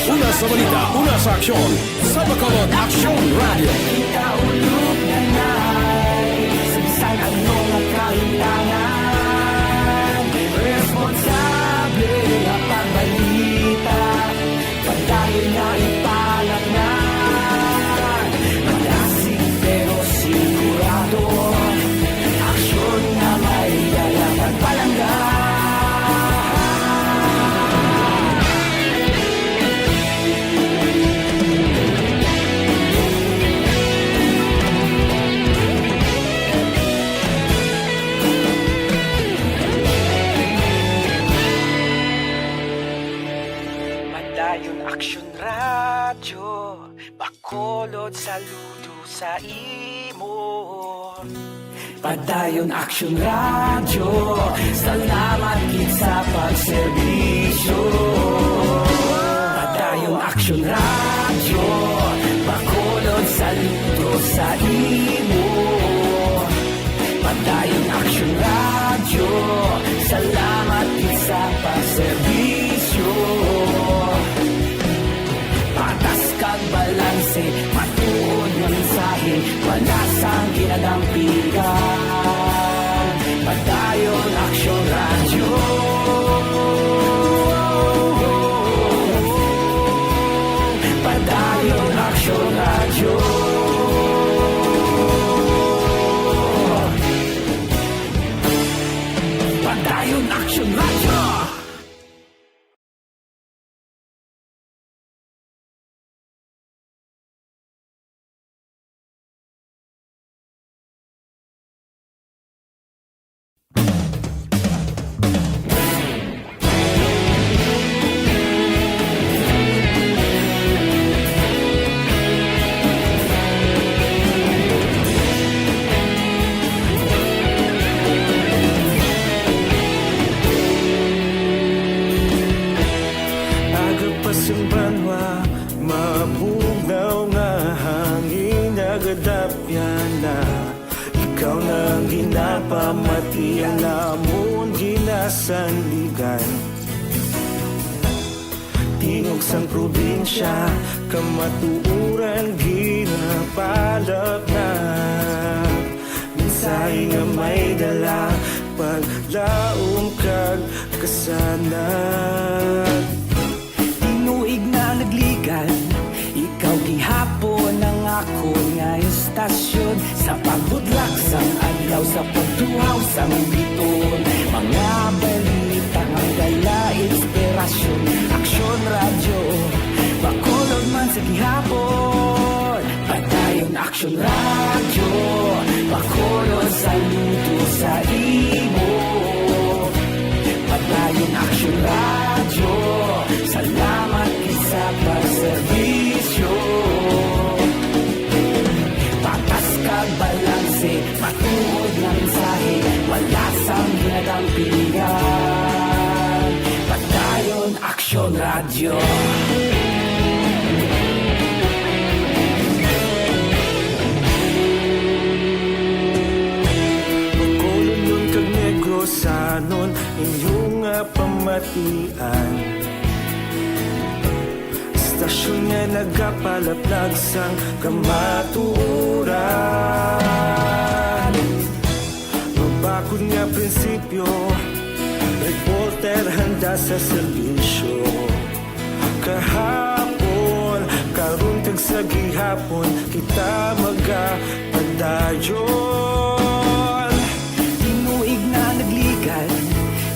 Una sa balita, una sa aksyon, sa Bacolod Aksyon Radyo. Kita ulog na nai, sa bisan ano nga kahintangan, responsable nga pagbalita, padayon nga ipanatnan. Malasig pero sigurado, aksyon nga may dala kag palangga. Padayon Aksyon Radyo, Bacolod, saludo sa imo. Padayon Aksyon Radyo, salamat gid sa pagserbisyo. Padayon Aksyon Radyo, Bacolod, saludo sa imo. Padayon Aksyon Radyo, salamat gid sa pagserbisyo. Patas kag balanse, matuod nga mensahe, wala sang ginadampigan. Padayon Aksyon Radyo. Padayon Aksyon Radyo. Padayon Aksyon Radyo. Aga pa sang banwa, mabugnaw nga hangin, nagadapyan na. Ikaw na ang ginapamati, ang amon ginasandigan. Tingog sang probinsya, kamatuoran ginapalapnag. Mensahe nga may dala, paglaom kag kasanag. Tinuig na nagligan, ikaw gihapon ang akon nga estasyon. Sa pagbutlak sang adlaw, sa pagtuhaw sang bituon, mga balita nga dala inspirasyon. Aksyon Radyo, Bacolod man sa gihapon. Padayon Aksyon Radyo, Bacolod, saludo sa imo. Padayon Aksyon Radyo, salamat gid sa pagserbisyo. Patas kag balanse, matuod nga mensahe, wala sang ginadampigan. Padayon Aksyon Radyo. Bacolodnon kag Negros, ano Inyo nga pamatian, istasyon nga nagapalaplag sang kamatuoran. Mabakod nga prinsipyo, reporter handa sa serbisyo. Kahapon, karon kag sa gihapon, kita magapadayon. Tinuig na nagligad,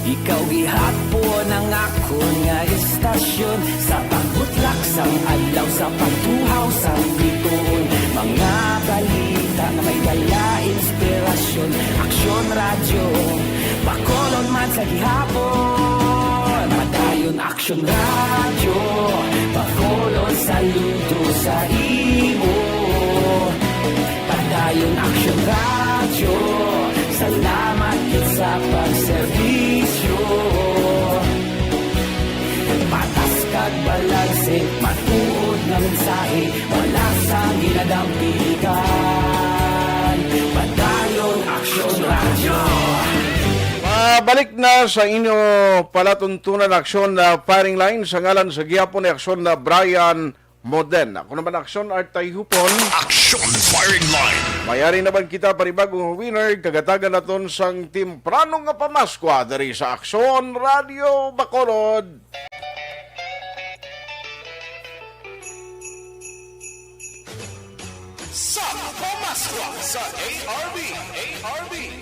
ikaw gihapon ang akon nga istasyon. Sa pagbutlak sang adlaw, sa pagtuhaw sang bituon, mga balita nga may dala inspirasyon. Aksyon Radyo, Bacolod man sa gihapon. Padayon Aksyon Radyo, Bacolod saludo sa imo. Padayon Aksyon Radyo, salamat gid sa pagserbisyo. Patas kag balanse, matuod nga mensahe, wala sang ginadampigan. Padayon Aksyon Radyo. Pabalik na sa inyo palatuntunan, Aksyon na Firing Line, sa ngalan sa gihapon ni Aksyon na Brian Moden. Ako naman, Aksyon Art Tayhupon. Action Firing Line. Mayari naman kita panibagong winner, kagatagan naton sang temprano nga pamaskwa diri sa Aksyon Radio Bacolod. Sa pamaskwa sa A R B, A R B.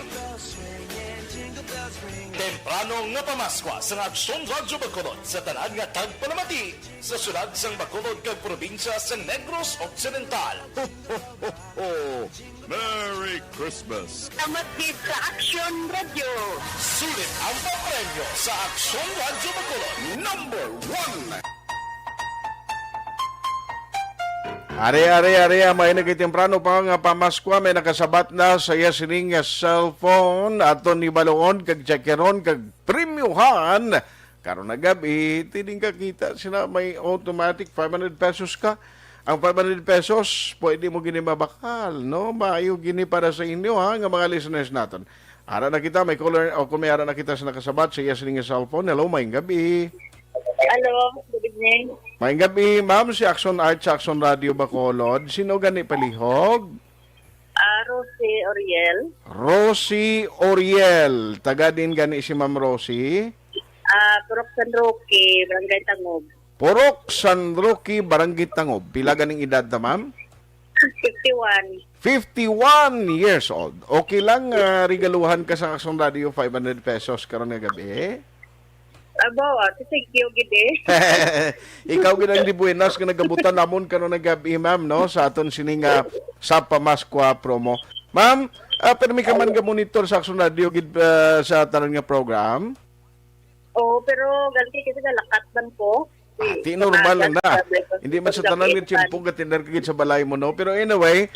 Temprano nga pamaskwa sa Aksyon Radyo Bacolod sa tanan nga tagpalamati sa syudad sang Bacolod kag probinsya sa Negros Occidental. Ho, ho, ho, ho. Merry Christmas! Salamat gid sa Aksyon Radyo. Sulit ang papremyo sa Aksyon Radyo Bacolod. Number one. Are, are, are, ah, may nagay temprano pa nga pamaskwa, may nakasabat na sa iya sining nga cellphone. Aton ni baluon kag checkeron kag premyohan. Karon na gab-i, tining kakita sila may automatic five hundred pesos ka. Ang five hundred pesos, pwede mo gini mabakal, no? Maayo gini para sa inyo, ha, nga mga listeners naton. Ara na kita, may caller, o kung may ara na kita sa nakasabat sa iya sining nga cellphone. Hello, maayong gab-i. Hello, good evening. Maayong gab-i, ma'am, si Action Art sa Action Radio Bacolod. Sino gani palihog? Ah, Rosie Oriel. Rosie Oriel. Taga din gani si Ma'am Rosie? Ah, Purok San Roque, Barangay Tangub. Purok San Roque, Barangay Tangub. Pila ganing edad ta, ma'am? Fifty-one. Fifty-one years old. Okay lang, ah, regaluhan ka sa Action Radio five hundred pesos karon nga gabi. Abo, ah, thank you gid eh. Ikaw gid ang dibuenas nga nagabutan namon karon nga gabi, ma'am, no, sa aton sini nga sa Pamaskwa promo. Ma'am, ah, permi ka man ga-monitor sa Action Radio gid, ah, sa tanan nga program? Oo, pero ganti kasi nalakat man ko. Ah, di, normal lang na. Hindi man sa tanan nga tiyempo gatindar ka gid sa balay mo, no? Pero anyway,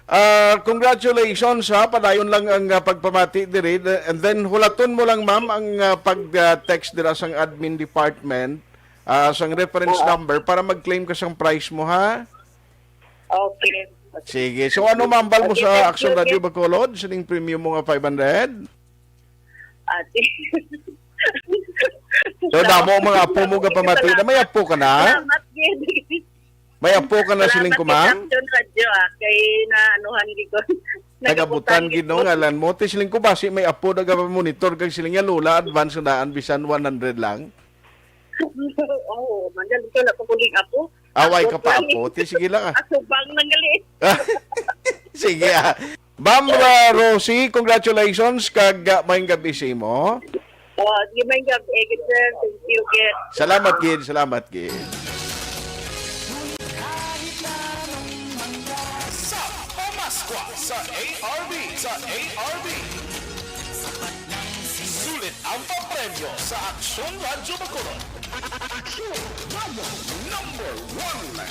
ah, congratulations, ha. Padayon lang ang, ah, pagpamati diri. And then, hulaton mo lang, ma'am, ang, ah, pag, ah, text dira sang admin department, ah, sang reference Oo. number para mag-claim ka sang prize mo, ha? Okay. Sige. So, ano mambal mo Okay, sa thank Action you, Radio thank Bacolod? Sining premium mo nga five hundred? Ate. So, damo ang mga apo mo nga pamati na. May apo ka na? Salamat, gid. May apo ka na, siling ko, ma'am? Salamat, gid, Action Radio, ah, kay naanuhan gid ko. Nagabutan gid, no, ngalan mo. Ti siling ko, basi may apo na ga-monitor kag siling niya, Lola, advance na daan, bisan one hundred lang. Oo, man, dali ko na kukuling apo. Away ka pa, apo. Ti, sige lang, ah. Asubang nang gali. Sige, ah. Ma'am, uh, Rosie, congratulations kag, uh, maayong gabi sa imo. Oh, sige, maayong gabi, eh, good, sir. Thank you, gid. Salamat, gid. Salamat, gid. Sa Pamaskwa sa A R B, sa A R B. Sulit ang papremyo sa Aksyon Radyo Bacolod. Aksyon Radyo number one.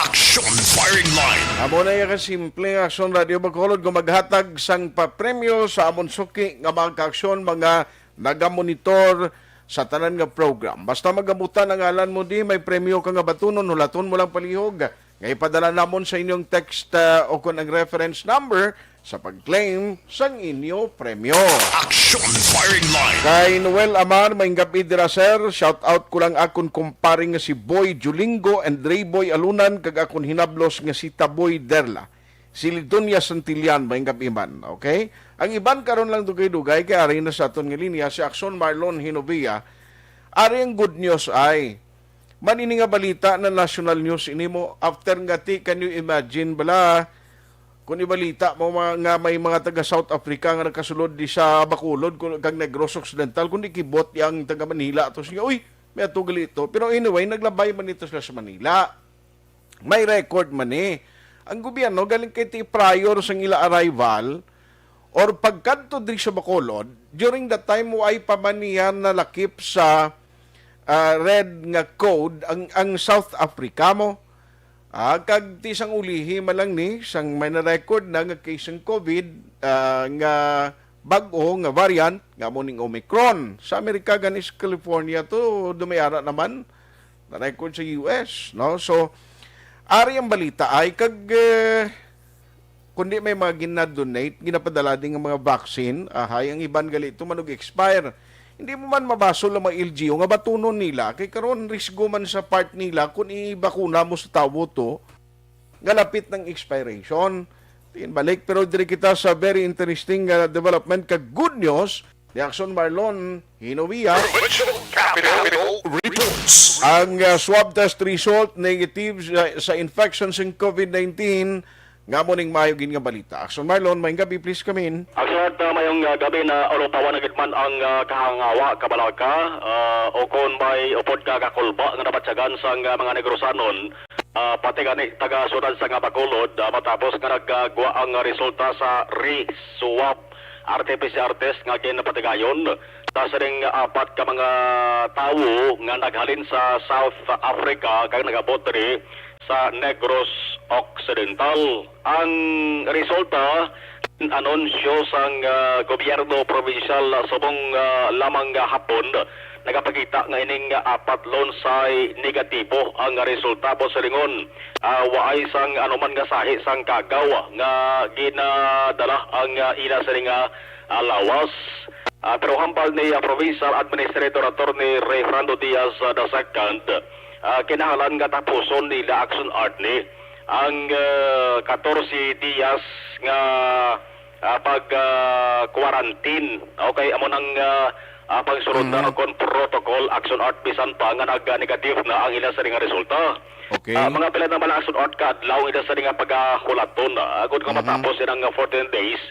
Action Firing Line. Amo na iya kasimple ang Aksyon Radio Bacolod nga maghatag sang papremyo sa amon suki nga mga kaaksyon, mga nagamonitor sa tanan nga program. Basta magabutan ang ngalan mo di, may premyo ka nga batunon, hulaton mo lang palihog nga ipadala namon sa inyong text, ah, o kon ang reference number sa pag-claim sang inyo premyo. Action Firing Line. Kay Noel Amar, maayong gab-i dira, sir. Shout out ko lang akon kumpare nga si Boy Julingo and Ray Boy Alunan, kag akon hinablos nga si Taboy Derla. Si Lidonia Santillan, maayong gab-i man. Okay? Ang iban karon lang dugay-dugay kay ari na sa aton nga linya si Action Marlon Hinovia. Ari ang good news ay man ini nga balita na national news ini mo after nga ti, can you imagine bala kung ibalita mo mga, nga may mga taga South Africa nga nagkasulod di sa Bacolod kun- kag Negros Occidental, kundi kibot yang taga Manila to siya, uy, may ato gali ito. Pero anyway, naglabay man ito sila sa Manila. May record man ni ang gobyerno galing kay ti prior sang ila arrival or pagkadto diri sa Bacolod, during that time way pa man niya nalakip sa ah, red nga code ang ang South Africa mo. Ah, kag ti sang ulihi man lang ni sang may na-record na nga case ng COVID ah, nga bag-o nga variant nga mo ning Omicron. Sa Amerika gani sa California to dumayara naman na-record sa U S, no? So ari ang balita ay kag eh, kundi may mga gina-donate, ginapadala din nga mga vaccine, ahay ang iban gali ito manug-expire. Hindi mo man mabasol ang mga L G U nga batunon nila kay karon risgo man sa part nila kung ibakuna mo sa tawo to nga lapit ng expiration. Tingin balik, pero diri kita sa very interesting nga development kag good news ni Action Marlon Hinovia. Provincial Capital Reports. Ang ah, swab test result negative sa, sa infection sa COVID nineteen. Nga mo ning maayo gid nga balita. Action Marlon, maayong gabi, please come in. Action Art, uh, mayong uh, gabi na ulupawan na gid man ang uh, kahangawa, kabalaka, uh, o kon may upod ka kakulba nga nabatyagan sang uh, mga Negrosanon, uh, pati gani taga siyudad sa nga Bacolod, uh, matapos nga naggwa ang uh, resulta sa re-swab R T P C R test nga ginpatigayon sa sining apat ka mga tawo nga naghalin sa South Africa kag nagabot diri sa Negros Occidental. Ang resulta, anunsyo sang ah, gobyerno probinsyal subong ah, lamang nga hapon, nagapakita nga ining apat lunsay negatibo ang resulta, Boss Ringon. Ah, waay sang anuman nga sahi sang kagaw nga ginadala ang ah, ila sini nga ah, lawas. Ah, pero hambal ni ah, Provincial Administrator Attorney Rayfrando Diaz ah, the second, ah, kinahanglan nga tapuson nila Action Art ni ang ah, katorse diyas nga ah, pag ah, quarantine. Okay, amo nang ah, ah, pagsulod na kon protocol Action Art bisan pa nga nag-negative na ang ila sini nga resulta. Okay. Ah, mga pila na man ang Action Art ka adlaw ang ila sini nga pagahulaton. Ah, agod nga matapos ilang ah, fourteen days,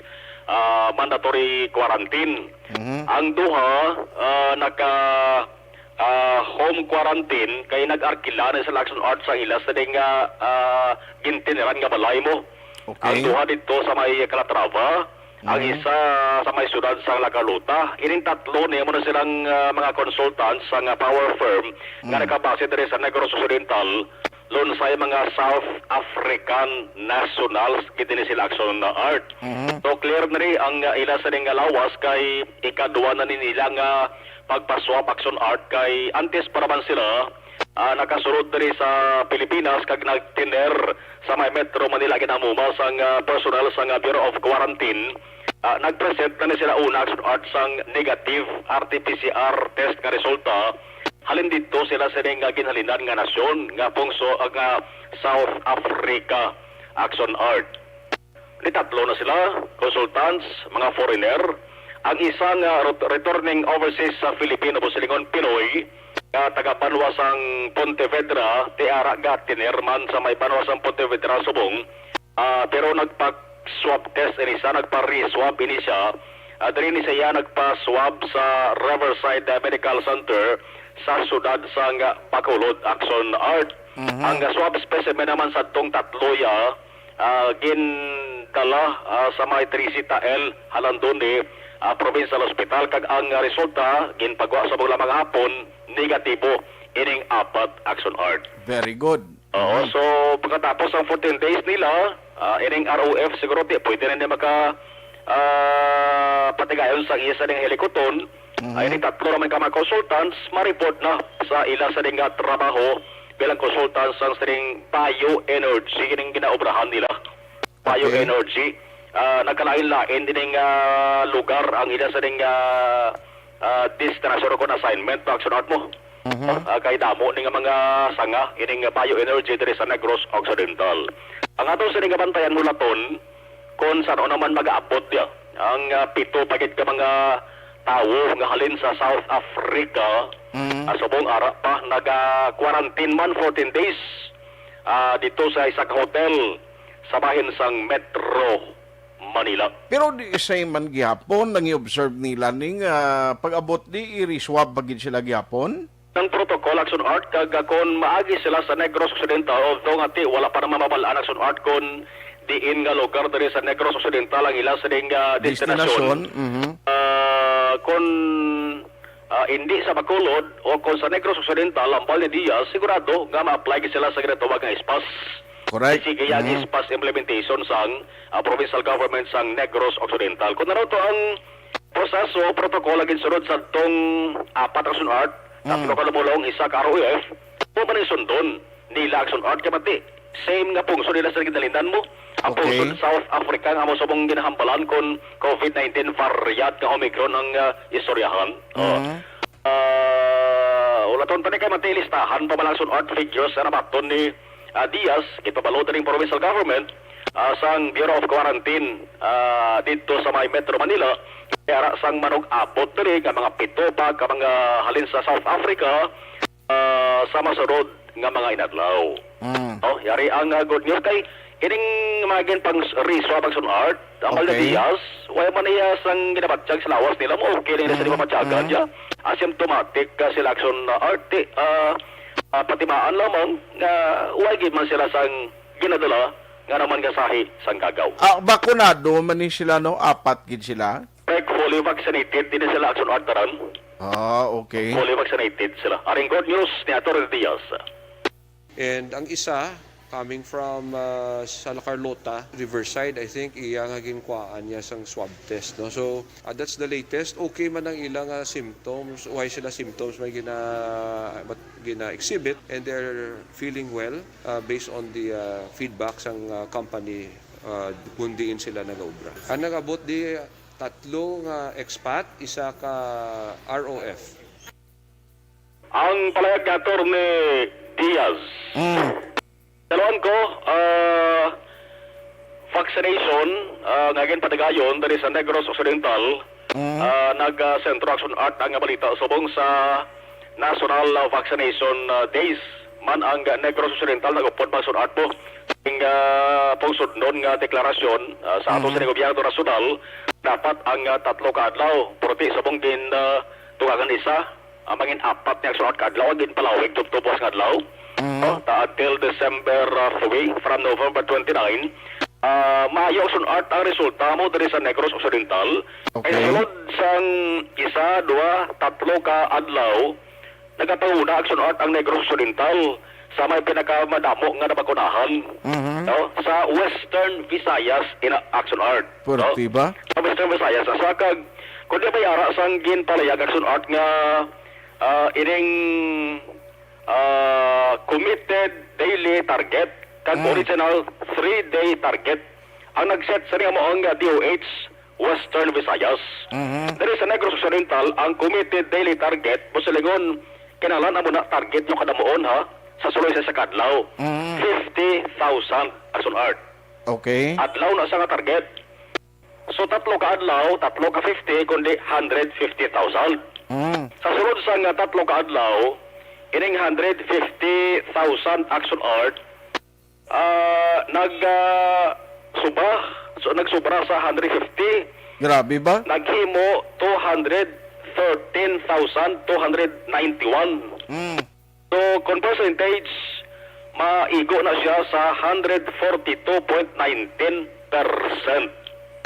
ah, mandatory quarantine. Ang duha ah, naka ah, home quarantine kay nag-arkila na sila Action Art sa ila sini nga ah, gintineran nga balay mo. Okay. Ang duha dito sa may Calatrava, ang isa sa may siyudad sa La Carlota. Ining tatlo ni mo na silang ah, mga consultants sa nga power firm nga nakabase diri sa Negros Occidental, lunsay mga South African nationals gid ni sila Action Art. So clear na ni ang ah, ila sini nga lawas kay ikadwa na ni nila nga pagpaswab Action Art kay antes pa naman sila ah, nakasulod diri sa Pilipinas kag nagtiner sa may Metro Manila ginamuma sang ah, personnel sang ah, Bureau of Quarantine. Ah, nag-present na ni sila una Action Art sang negative R T P C R test nga resulta. Halin dito sila sini nga ginhalinan nga nasyon nga pungso ah, nga South Africa, Action Art. Ni tatlo na sila, consultants, mga foreigner. Ang isa nga rot- returning overseas sa Filipino, Boss Ringon, Pinoy, nga taga banwa sang Pontevedra, ti ara gatiner man sa may banwa sang Pontevedra, subong. Ah, pero nagpa-swab test ini siya, nagpa-re-swab ini siya. Ah, diri ni siya nagpa-swab sa Riverside ah, Medical Center sa siyudad sang Bacolod, Action Art. Ang ah, swab specimen naman sa tong tatlo ya, ah, gindala ah, sa may Teresita L. Halandone ah, Provincial Hospital, kag ang ah, resulta ginpagwa sa mga lamang hapon, negatibo ining apat, Action Art. Very good. Oo, so pagkatapos ang fourteen days nila, ah, ining R O F siguro di pwede na niya maka ah, patigayon sa iya sa ning helikoton. Ay, ining tatlo naman ka mga consultants, ma-report na sa ila sa ning nga trabaho bilang consultants sa sining bioenergy, kining ginaobrahan nila. Bioenergy. Ah, nagkalain-lain ining, ah, lugar ang ila sa ning, ah, ah, destinasyon o kon assignment, no, Action Art mo. Mhm. Ah, kay damo ni nga mga sanga ining bioenergy diri sa Negros Occidental. Ang ato sa ning kabantayan mulaton, kung saan naman mag-aabot niya ang, ah, pito pa gid ka mga tawo nga halin sa South Africa, Mhm. ah, subong ara pa, naga-quarantine man fourteen days, ah, dito sa isa ka hotel sa bahin sang Metro Manila. Pero di same man gihapon ang i-observe nila ning, ah, pag-abot di, i-reswab pa gid sila gihapon? Ang protocol, Action Art, kag, ah, kon maagi sila sa Negros Occidental, although nga ti, wala pa naman mabal-an, Action Art, kon diin nga lugar diri sa Negros Occidental ang ila sining, ah, destinasyon. Destinasyon, mhm. Ah, kon, ah, hindi sa Bacolod o kon sa Negros Occidental, hambal ni Diaz, sigurado nga ma-apply gid sila sa ginatawag nga S PAS. Correct. Sige, ang Mhm. S PAS implementation sang, ah, provincial government sang Negros Occidental. Kung ano to ang proseso, protocol ang ginsunod sa tong apat, Action Art, tatlo Mm. ka lumulong, isa ka R O F, mo man ang sundon nila, Action Art, kay mati. Same nga pungsod nila sa ginalinan mo. Ang Okay. pungsod South Africa nga mo subong ginahambalan kon COVID nineteen variant nga Omicron ang, ah, istoryahan. Oh. Mm. Ah, ulaton pa ni kay mati listahan pa man, Action Art, figures nga nabaton ni, ah, Diaz, gipabalo diri ang provincial government, ah, sang Bureau of Quarantine, ah, dito sa may Metro Manila, kay ara sang manug-abot diri nga mga pito pa ka mga halin sa South Africa, ah, sa masunod nga mga inadlaw. Mm. Oh, yari ang, ah, good news kay ining mga ginpang-, reswab, Action Art, ang Okay. Malda Diaz, wala man niya sang ginabatyag sa lawas nila mo, okay lang nila sa Mm, mabatyagan mm. niya. Asymptomatic, ah, sila, Action Art, ti, ah, ah, patimaan lamang nga wala gid man sila sang ginadala nga naman nga sahi sang kagaw. Ah, bakunado man ni sila, no? Apat gid sila? Correct, fully vaccinated din sila, Action Art, tanan. Ah, okay. Fully vaccinated sila. Aring good news ni Attorney Diaz. And ang isa, coming from, ah, Sala Carlota, Riverside, I think, iya nga ginkuhaan niya sang swab test, no? So, ah, that's the latest. Okay man ang ila nga symptoms, why sila symptoms may gina-, mat-, gina-exhibit, and they're feeling well, ah, based on the, ah, feedback sang, ah, company, ah, kung diin sila nagaobra. Ang nag-abot di, tatlo nga expat, isa ka R O F. Ang palayag ni Attorney Diaz. Mm. Daluhan ko, ah, vaccination, ah, nga ginpatigayon diri sa Negros Occidental, Mm. ah, nag, ah, Centro Action Art ang balita subong sa National, ah, Vaccination, ah, Days man ang Negros Occidental nag-upod, Action Art mo. Ing, ah, pungsod nun nga deklarasyon, ah, sa ato Mm. sa gobyerno nasyonal, dapat ang, ah, tatlo ka adlaw, pero ti subong gin, ah, tugagan isa, ang mangin apat ni Action Art ka adlaw, ang ginpalawig tubtob buwas nga adlaw. Mm. Oh, ta until December, ah, three, from November twenty-nine, ah, maayo, Action Art, ang resulta mo diri sa Negros Occidental. Okay. Kay sulod sang isa, dua, tatlo ka adlaw, nagapanguna, Action Art, ang Negros Occidental sa may pinakamadamo nga nabakunahan, Mhm. no? Sa Western Visayas, ina, Action Art, no? Pwerte ba? Sa Western Visayas, sa kag, kung di may ara sang ginpalayag, Action Art, nga, ah, ining, ah, committed daily target kag Mm. original three-day target ang nag-set sa niya mo ang D O H Western Visayas. Mhm. Diri sa Negros Occidental, ang committed daily target, mo silingon, kinahanglan amo na target yung kadamuon, ha, sa suloy sa isa ka adlaw. Mhm. Fifty thousand, Action Art. Okay. Adlaw na sa nga target. So, tatlo ka adlaw, tatlo ka fifty, kundi hundred fifty thousand. Mm. Sa sulod sa nga tatlo ka adlaw, ining hundred fifty thousand, Action Art, ah, nag, ah, suba, so, nagsubra sa hundred fifty. Grabe ba? Naghimo two hundred thirteen thousand two hundred ninety-one. Mm. So, kung percentage, maigo na siya sa hundred forty-two point nineteen percent.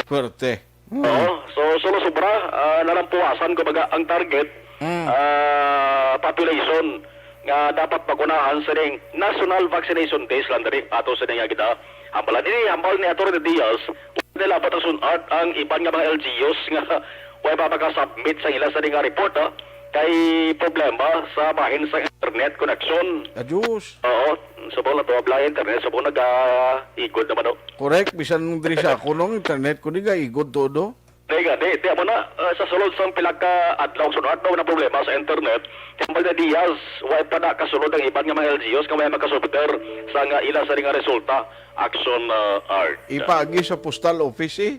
Pwerte. Mm. Oo. So, sobra-sobra, ah, nalampuasan, kumbaga, ang target, Mm. ah, population nga dapat bakunahan sa ning National Vaccination Days lang diri ato sa ning agda. Hambal ni, hambal ni Attorney Diaz, wala nila pa Action Art ang iban nga mga L G Us nga wala pa makasubmit sa ila sa ning nga report, ha? Kay problema sa bahin sa internet connection. Adios. Oo. Subong na to, abla internet, subong nagaigod naman, no? Correct, bisan diri sa ako nung internet ko, di gaigod todo. Di gani, di amo na, ah, sa sulod sang pila ka adlaw, sunod adlaw na problema sa internet, kay Mayor Diaz, way pa na kasulod ang iban nga mga L G Us nga may makasubiter sa nga ila sa nga resulta, Action, ah, Art. Ipaagi sa postal office, eh.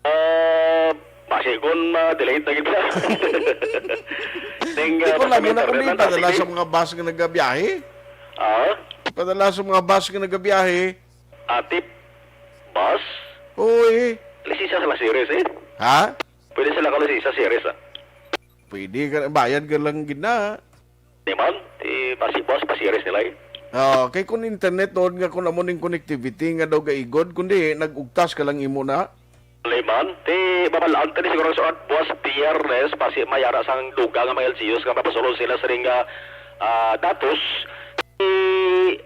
Ah, basi kung ma-delete na gid siya. Ning, Di ah, ko basta lang muna internet kundi lang, padala sige. Sa mga bus nga nagabiyahe. Ah? Padala sa mga bus nga nagabiyahe. Atip? Bus? Uy. Lisensya sa series, eh. Ha? Pwede sila ka lisensya series, ah. Pwede ka, bayad ka lang gid na. Di man, di basi bus, pa series nila, eh. Ah, kay kun internet noon nga kun amo ning connectivity nga daw gaigod, kundi nag-ugtas ka lang imo na. Di man, ti mabal-an tani siguro sa buwas Biyernes, basi may ara sang dugang nga mga L G Us nga mapasulod sila sa ring, ah, ah, datos. Ti,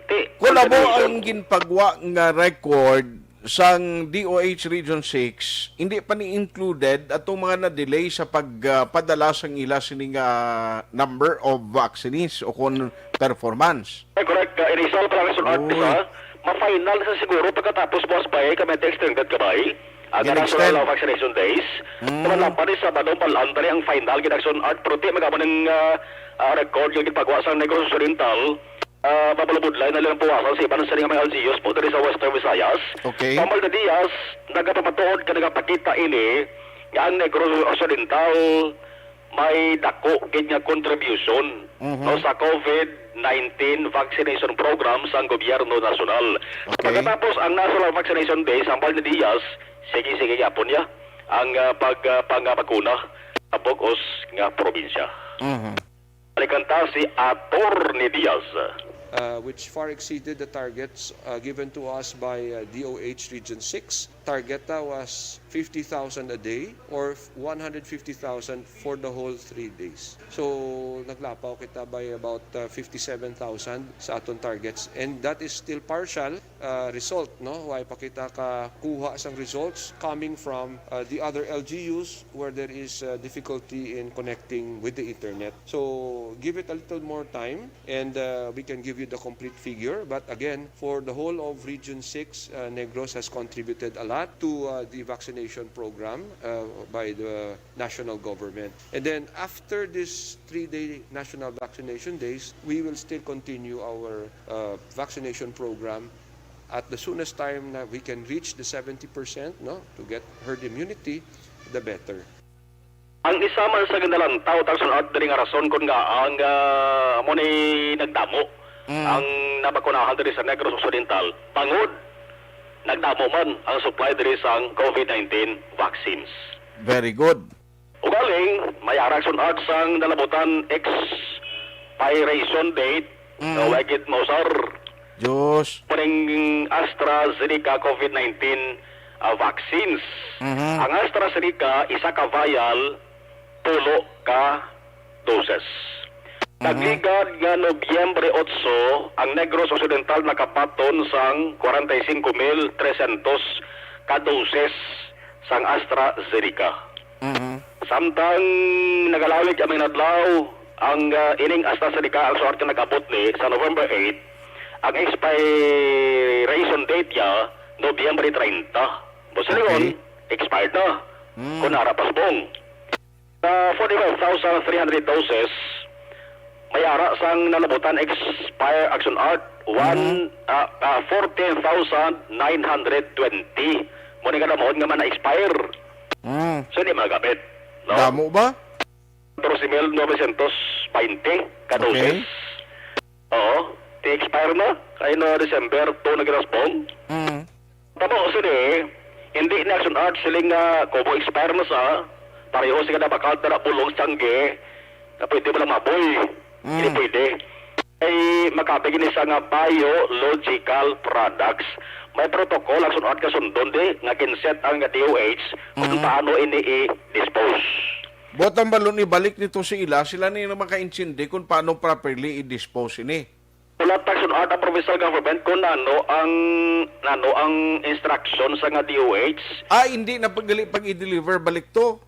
ti, Kung amo ang ginpagwa nga record sang D O H Region six, hindi pa ni included atong mga na-delay sa pagpadala sang ila sini nga number of vaccines o kon performance. Ay, correct. Uh, initial pa lang sa Uy. Artist, ha? Ma-final sa siguro pagkatapos, boss, ba, eh, kami extended ka ba, eh? Ang Gin-extend. National Vaccination Days. Mm. Naman lang pa ni Sabado, palaan pa ni ang final, ginaksyon art, pero ti, magamo ng, ah, ah, record yung ipagawa sa Negros Occidental. Ah, mabulabudlay na lang puwasan sa iban sa mga L G Us po diri sa Western Visayas. Okay. Pamal na Diaz, nagapapatuod ka, nagapakita ini nga ang Negros Occidental may dako gid nga contribution, Mhm. no, sa COVID nineteen vaccination program sang gobyerno nasyonal. Okay. Pagkatapos ang National Vaccination Day, sa Pamal na Diaz, sige-sige gyapon niya ang, ah, pag, ah, pangabakuna sa bug-os nga probinsya. Mhm. Balikan ta si Attorney Diaz. Uh, which far exceeded the targets, uh, given to us by, uh, D O H Region six. Target, uh, was fifty thousand a day or one hundred fifty thousand for the whole three days. So, naglapaw kita by about, uh, fifty-seven thousand sa aton targets. And that is still partial, uh, result, no? Way pa kita kakuha sang results coming from, uh, the other L G Us where there is, uh, difficulty in connecting with the internet. So, give it a little more time and, uh, we can give you the complete figure. But again, for the whole of Region six, uh, Negros has contributed a lot to, uh, the vaccination program, uh, by the national government. And then after this three-day national vaccination days, we will still continue our, uh, vaccination program. At the soonest time na we can reach the seventy percent, no, to get herd immunity, the better. Ang isa man sa ginalantaw, Tagson Art, diri nga rason kun nga ang, ah, amo ni nagdamo Mm. ang nabakunahan diri sa Negros Occidental, bangod nagdamo man ang supply diri sang COVID nineteen vaccines. Very good. Ugaling, may ara, Tagson Art, sang nalabutan expiration date Mm. nga wa gid mausar. Diyos. Muning AstraZeneca COVID nineteen, ah, vaccines. Mhm. Ang AstraZeneca, isa ka vial, tulo ka doses. Mhm. Nagligad nga Nobyembre otso, ang Negros Occidental nakabaton sang kwarenta y cinco mil trescientos ka doses sang AstraZeneca. Mhm. Samtang nagalawig ang mga adlaw, ang, ah, ining AstraZeneca, ang suwat nga nag-abot ni sa November eight, ang expiration date niya, Nobyembre treinta. Busa Okay. Lingon, expired na. Mm. Kung nara pa subong. Sa forty-five thousand three hundred doses, may ara sang nalabutan expire, Tagson Art, one, Mm. ah, ah, fourteen thousand nine hundred twenty. Mo ni nga namuon nga man na-expire. Mm. So, hindi magamit, no? Damo ba? Katorse mil novecientos baynte ka Okay. doses. Oo. Ti-expire na. Kay no December two na gid ang subong. Mm. Tamo sini, hindi ni Tagson Art siling nga kubo expire na sa, pareho sila na bakal na bulong sa tiyangge, na pwede mo lang maboy. Mm. Hindi pwede. Ay, makabig ni sa nga biological products. May protocol ang Tagson Art nga sundon di, nga ginset ang D O H kung Mm. paano ini i-dispose. Buot ang balon ibalik nito sa ila, sila ni na makaintindi kung paano properly i-dispose ini. Wala, Tagson Art, ang provincial government kung nano ang, nano ang instruction sa nga D O H. Ah, hindi na pagdali pag i-deliver balik to?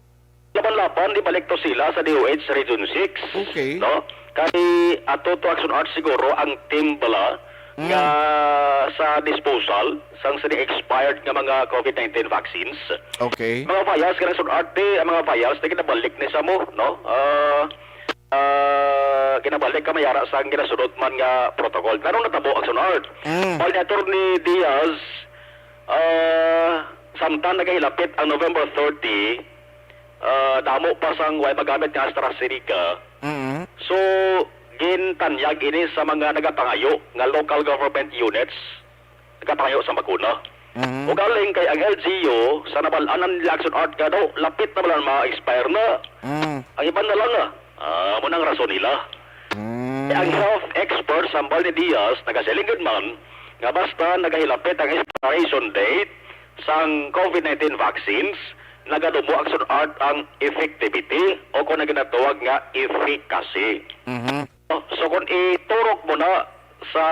Laban-laban, di balik to sila sa D O H Region six. Okay. No? Kay ato to, Action Art, siguro ang team bala Mm. nga sa disposal sang sini expired nga mga COVID nineteen vaccines. Okay. Mga vials nga, Action Art, eh, ang mga vials na ginabalik ni sa mo, no? Ah, ah, ginabalik ka mayara sang ginasunod man nga protocol. Pero natabo, Action Art. Mm. Bali ni Attorney Diaz, ah, samtang nagahilapit ang November thirty, ah, damo pa sang way magamit nga AstraZeneca. Mm. So, gintanyag ini sa mga nagapangayo nga local government units, nagapangayo sa bakuna. Mm. Ugaling kay ang L G U, sa nabal-anan nila, Action Art, nga daw lapit na bala ma-expire na. Mm. Ang iban na lang, ah, ah, mo nang rason nila. Mm. Ang health experts, hambal ni Diaz, nagasiling gid man nga basta nagahilapit ang expiration date sang COVID nineteen vaccines, nagadumo, Action Art, ang effectivity o kung ang ginatawag nga efficacy. Mhm. Oh, so kung iturok mo na sa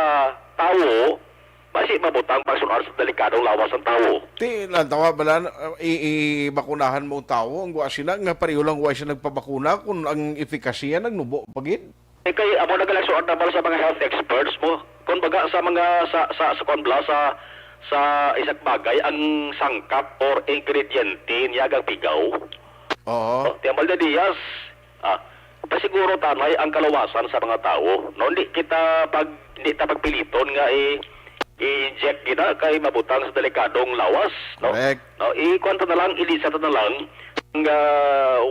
tawo, basi mabutang, Action Art, sa delikadong lawas ang tawo. Ti, lang tawa bala, i-, i-, bakunahan mo ang tawo, ang wa sila, nga pareho lang wa siya nagpabakuna, kung ang efikasya nagnubo pa gid. Eh, kay amo na galang suot naman sa mga health experts mo. Kung baga sa mga, sa, sa, sa kwan bala, sa, sa isang bagay, ang sangkap or ingrediente niya gagpigaw. Oo. Oh, ti hambal ni Diaz, ah, pasiguro tanay ang kaluwasan sa mga tawo. No, hindi kita pag, hindi ta pagpiliton nga i-, i-inject gina kay mabutang sa delikadong lawas, no? Correct. No, i-, kuwan ta na lang, ilisa ta na lang nga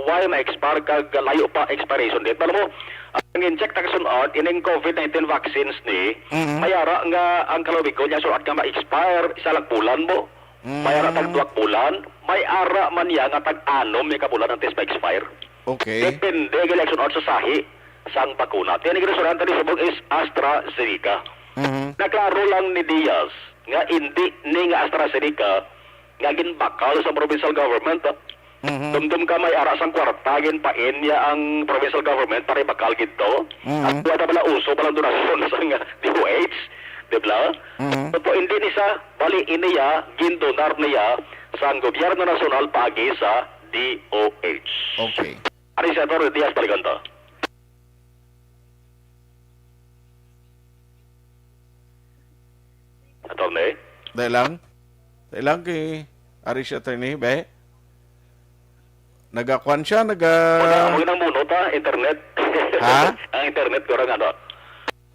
wala ma-expire kag layo pa expiration date. Alam mo, ang inject, Action Art, ining COVID nineteen vaccines ni, Mhm. mayara nga ang kalawigon niya, Action Art, nga ma-expire, isa lang bulan mo. Mm. Mayara tag duwag bulan, mayara man niya nga tag-anom ni ka bulan ang test ma-expire. Okay. Depende gid, Action Art, sa sahi sang bakuna. Kaya ni ginasulatan ni subong is AstraZeneca. Mhm. Naklaro lang ni Diaz nga hindi ni nga AstraZeneca nga ginbakal sa provincial government, ah. Mhm. Dumdum ka, mayara sang kwarta, ginpain niya ang provincial government para ibakal gid to. Mhm. At wala bala uso, bala donasyon sa nga D O H, di ba? Mhm. So, hindi ni sa, bali, ini ya, gindonar niya sang gobyerno nasyonal paagi sa D O H. Okay. Ari si Attorney Diaz, balikan ta. Attorney? Dahil lang. Dahil lang kay Ari si Attorney, be. Nagakuan siya, naga- Wala, amo nang muno ta, internet. Ha? Ang internet ko ra nga, no?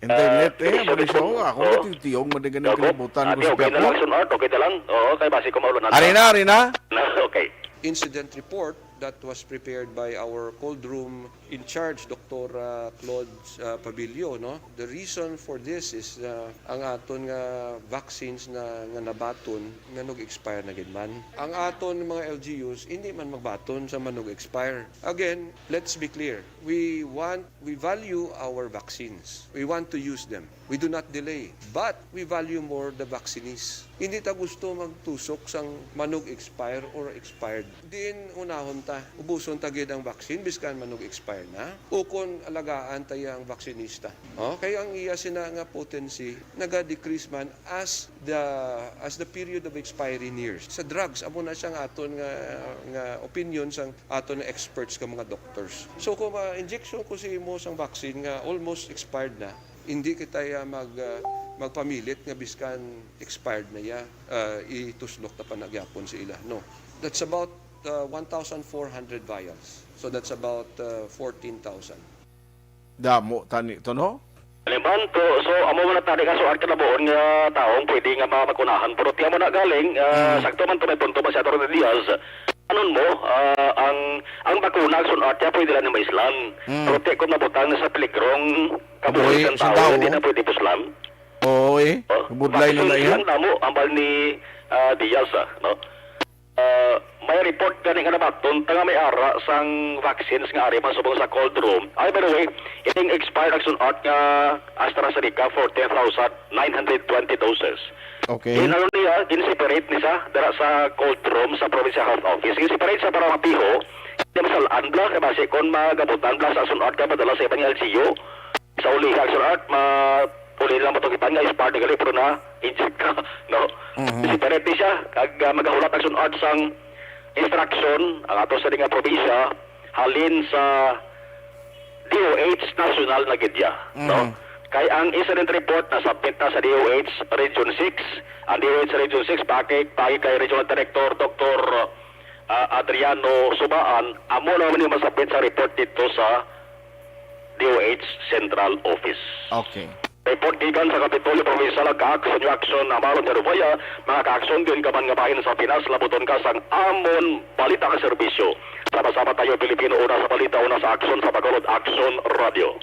Internet, Ah, eh, amo ni siya, oh, ako, oo. Natitiyong, madagan ang Opo. Kalibutan ko Ate, sa okay na Piapo. Lang, Action Art, okay na lang. Oo, kay basi ko maulan na. Ari na, ari na. Na, okay. Incident report that was prepared by our cold room in charge, Doktor, ah, Claude, ah, Pabilio, no? The reason for this is, ah, ang aton nga vaccines na, nga nabaton, nga nag-expire na gid man. Ang aton mga L G Us, hindi man magbaton sa manog-expire. Again, let's be clear. We want, we value our vaccines. We want to use them. We do not delay. But we value more the vaccinees. Hindi ta gusto magtusok sang manog-expire or expired. Diin unahon ta, ubuson ta gid ang vaccine, biskan manog-expire na. Ukon alagaan ta yang vaccinista. Oh, kay ang iya sina nga potency naga-decrease man as the, as the period of expiry nears. Sa drugs, amo na siya nga aton nga, nga opinion sang aton nga experts nga mga doctors. So, kung ma-injection ko sa imo sang vaccine nga almost expired na, hindi kita ya mag, ah, magpamilit nga biskan expired na ya, ah, ituslok ta pa na gyapon sa ila. No. That's about, ah, one thousand four hundred vials. So, that's about, ah, fourteen thousand. Damo tani to, no? Aliman to, so, amo man na tani ka, so, ang kinabuon nga taong pwede nga ma-, makunahan. Pero tiyan mo na galing, ah, Mm. sakto man to, may punto man si Attorney Diaz. Anon mo, ah, ang, ang bakuna, ang sun-at niya, pwede lang na maislan. Mm. Pero ti kung mabutang na sa peligrong kabuhi Kabuhi sang sa tao, tao. Hindi na pwede puslan. Oo, eh. Oh, Budlay na na vaccine iya. Lang damo, ambal ni, ah, Diaz, ah, no? Ah, may report gani nga nabaton ta nga may ara sang vaccines nga ari man subong sa cold room. Ay, by the way, ining expired ang sun-at nga AstraZeneca, fourteen thousand nine hundred twenty doses. Okay. Inano niya, gin-separate ni sa dara sa cold room sa Provincial Health Office. Gin-separate sa para mapiho, hindi masalaan bla, kay basi kung magabutan bla sa sun-at ka padala sa ibang L G U. Sa uli, Action Art, ma-, uli lang matukitan nga expired na gali, pero na-inject ka, no? Mhm. Separate ni siya, kag, ah, magahulat, Action Art, sang instruction, ang ato sa nga probinsya, halin sa D O H national na gid ya, no? Mhm. Kay ang incident report na submit na sa D O H Region six, ang D O H Region six paki, paki kay Regional Director Doktor, ah, Adriano Subaan, amo na man yung masubmit sa report dito sa D O H Central Office. Okay. Report gikan sa Kapitolyo Provincial, ka-action, yung action, Amaro Cervaya, mga ka-action, din ka man nga bahin sa Pinas, labuton ka sang amon balita ka serbisyo. Sama-sama tayo, Pilipino, una sa balita, una sa action, sa Bacolod, Action Radio.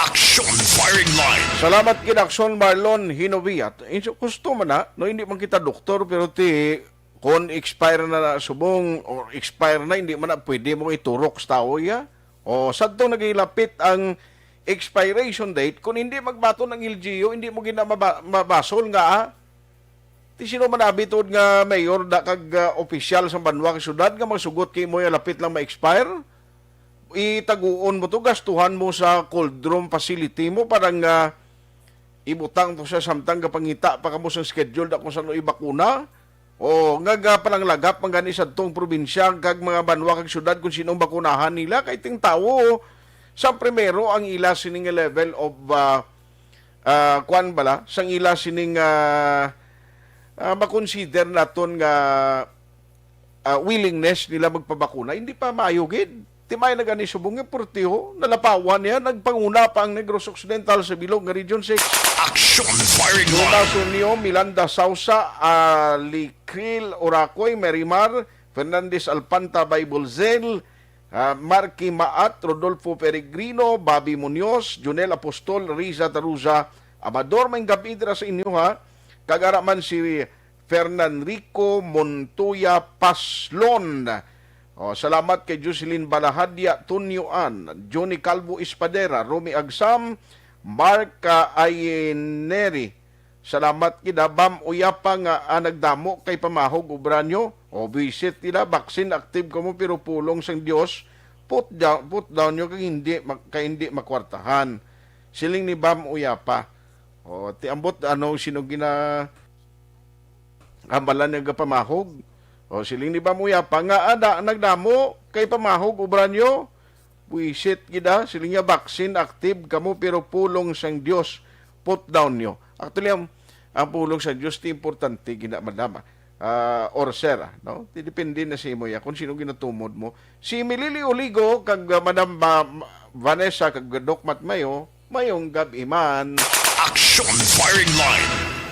Action Firing Line. Salamat gid, Action Marlon Hinovia. Inso, gusto man na, no, hindi man kita doktor, pero ti, kung expire na, na subong, or expire na, hindi man na pwede mo iturok sa tao, ya. O, sadto nagilapit ang expiration date, kung hindi magbaton ang L G U, hindi mo gina maba-, mabasol nga, ah. Ti sino man abi tuod nga mayor da kag, ah, opisyal sa banwa kag syudad nga magsugot kay mo lapit lang ma-expire? Itaguon mo to, gastuhan mo sa cold room facility mo para nga ibutang to sa samtang gapangita pa kamo sa schedule da kung saan ibakuna. O nga gapalanglagap man gani sa tong probinsya kag mga banwa kag syudad kung sinong bakunahan nila, kay ting tawo sa primero ang ila sining level of, ah, ah, kuan bala, sang ila sining, ah, ah, makonsider naton nga, ah, willingness nila magpabakuna. Hindi pa maayo gid. Timay na gani subong nga portiho, nalapawan niya, nagpanguna pa ang Negros Occidental sa bilog nga Region six. Action Firing Luna Line. Sunio, Milanda Sausa, ah, Likril Oracoy, Marimar Fernandez Alpanta, Bible Zel, ah, Marky Maat, Rodolfo Peregrino, Bobby Munoz, Junel Apostol, Riza Taruza, Amador, maayong gab-i dira sa inyo, ha. Kag ara man si Fernanrico Montoya Paslon. O, salamat kay Jocelyn Balahadya Tunyoan, Johnny Calvo Espadera, Romy Agsam, Mark, ah, Aineri. Salamat gid, ah, Bam Uyapa nga, ah, nagdamo kay pamahog obra nyo. O, buwisit nila, vaccine active kamo pero pulong sang Dios, put down, put down nyo kay hindi mak-, kay hindi makwartahan. Siling ni Bam Uyapa. O, ti ambot ano sino gina hambalan nga gapamahog. O, siling ni Bam Uyapa nga, ah, da, nagdamo kay pamahog obra nyo. Buwisit gid, ah. Siling niya, vaccine active kamo pero pulong sang Dios, put down nyo. Actually, ang, ang pulong sang Dios ti importante gina, madam, ah, or sir, ah, no? Ti depende na sa imo ya kung sino ginatumod mo. Si Milili Oligo kag, ah, Madam, ah, Vanessa kag Doc Matmayo, mayong gab-i man. Action Firing Line.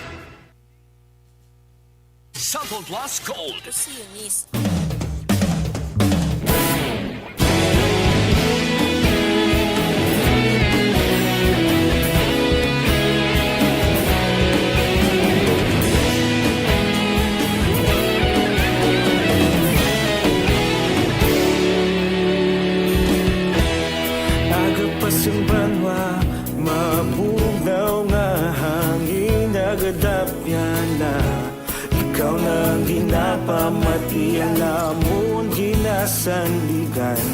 Sample Plus Gold. Ito si Eunice. Aga pa sing banwa, mabugnaw nga hangin nagadapyan na. Ikaw na ang ginapamatian, amon ginasandigan.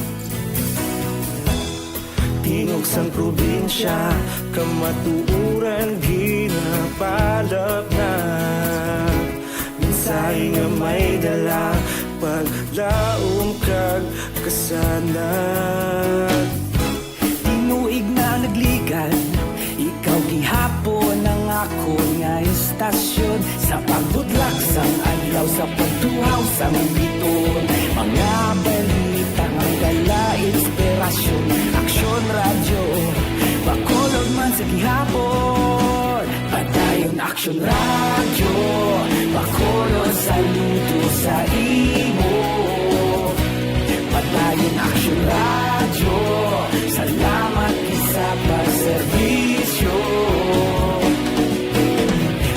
Tingog sang probinsya, kamatuoran ginapalapnag. Mensahe nga may dala, paglaom kag kasanag. Tinuig na nagligad, ikaw gihapon ang akon nga istasyon. Sa pagbudlak sang adlaw, sa pagtuhaw sang biton, mga balita nga dala inspirasyon. Aksyon Radyo, Bacolod man sa gihapon. Padayon Aksyon Radyo, Bacolod, saludo sa imo. Padayon Aksyon Radyo, salamat gid sa pagserbisyo.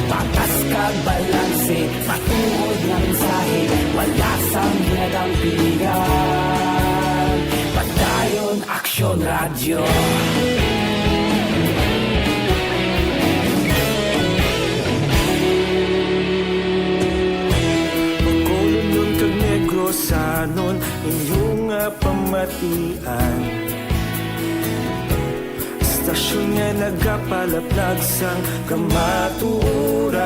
Patas kag balanse, matuod nga mensahe, wala sang ginadampingan. Padayon Aksyon Radyo. Bacolodnon kag Negrosanon, inyo nga pamatian. Istasyon nga nagapalaplag sang kamatuoran.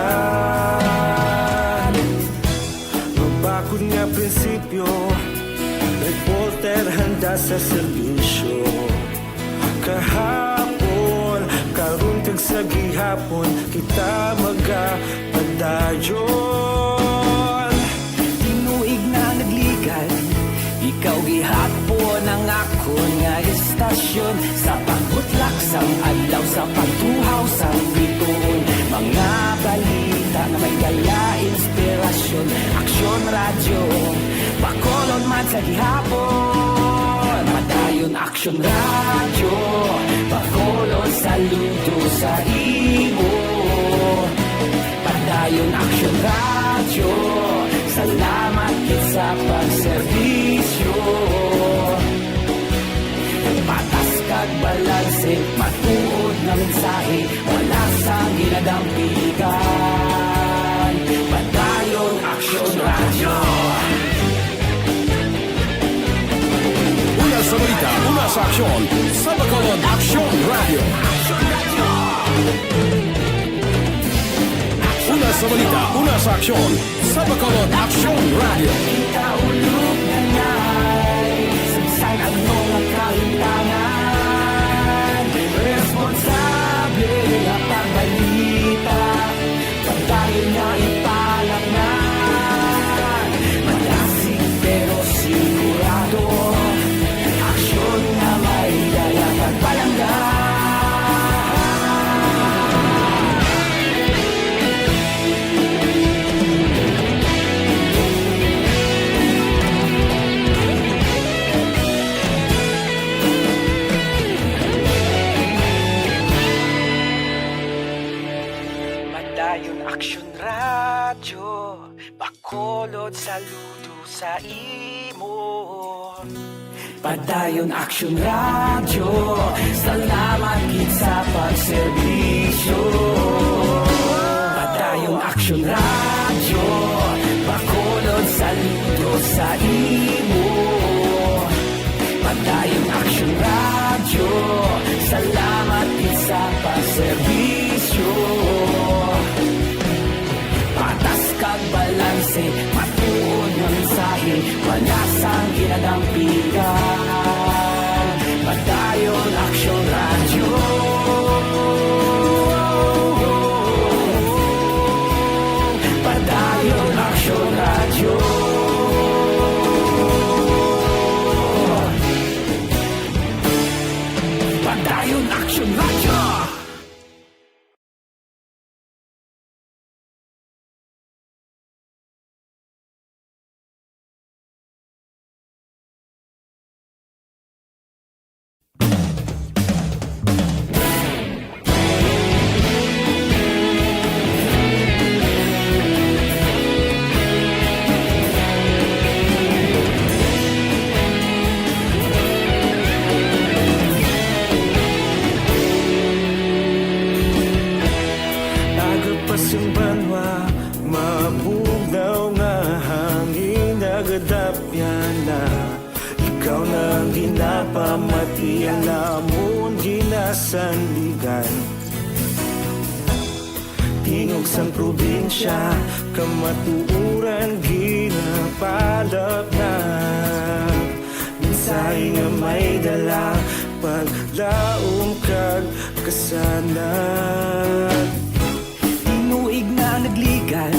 Mabakod nga prinsipyo, reporter handa sa serbisyo. Hapon, karon kag sa gihapon, kita magapadayon. Tinuig na nagligan, ikaw gihapon ang akon nga estasyon. Sa pagbutlak sang adlaw, sa pagtuhaw sang bituon, mga balita nga may dala inspirasyon. Aksyon Radyo, Bacolod man sa gihapon. Padayon Aksyon Radyo, Bacolod, saludo sa imo. Padayon Aksyon Radyo, salamat gid sa pagserbisyo. Patas kag balanse, matuod nga mensahe, wala sang ginadampigan. Padayon Aksyon Radyo. Una sa balita, una sa aksyon, sa Bacolod Aksyon Radyo. Una sa balita, una sa aksyon, sa Bacolod Aksyon Radyo. Kaulog na ngay, sagsag ang mga kahintangan. Responsable nga pagbalita, pagdayon nga ipalatnan. Malasig pero sigurado, aksyon nga may dala pagpalangga. Padayon Aksyon Radyo, Bacolod, saludo sa imo. Padayon Aksyon Radyo, salamat gid sa pagserbisyo. Padayon Aksyon Radyo, Bacolod, saludo sa imo. Padayon Aksyon Radyo, salamat gid sa pagserbisyo. Patas kag balanse, matuod nga mensahe, wala sang ginadampigan. Padayon Aksyon Radyo. Padayon Aksyon Radyo. Padayon Aksyon Radyo. Aga pa sing banwa, mabugnaw nga hangin nagadapyan na. Ikaw na ang ginapamati, ang amon ginasandigan. Tingog sang probinsya, kamatuoran ginapalapnag. Mensahe nga may dala, paglaom kag kasanag. Tinuig na nagligan,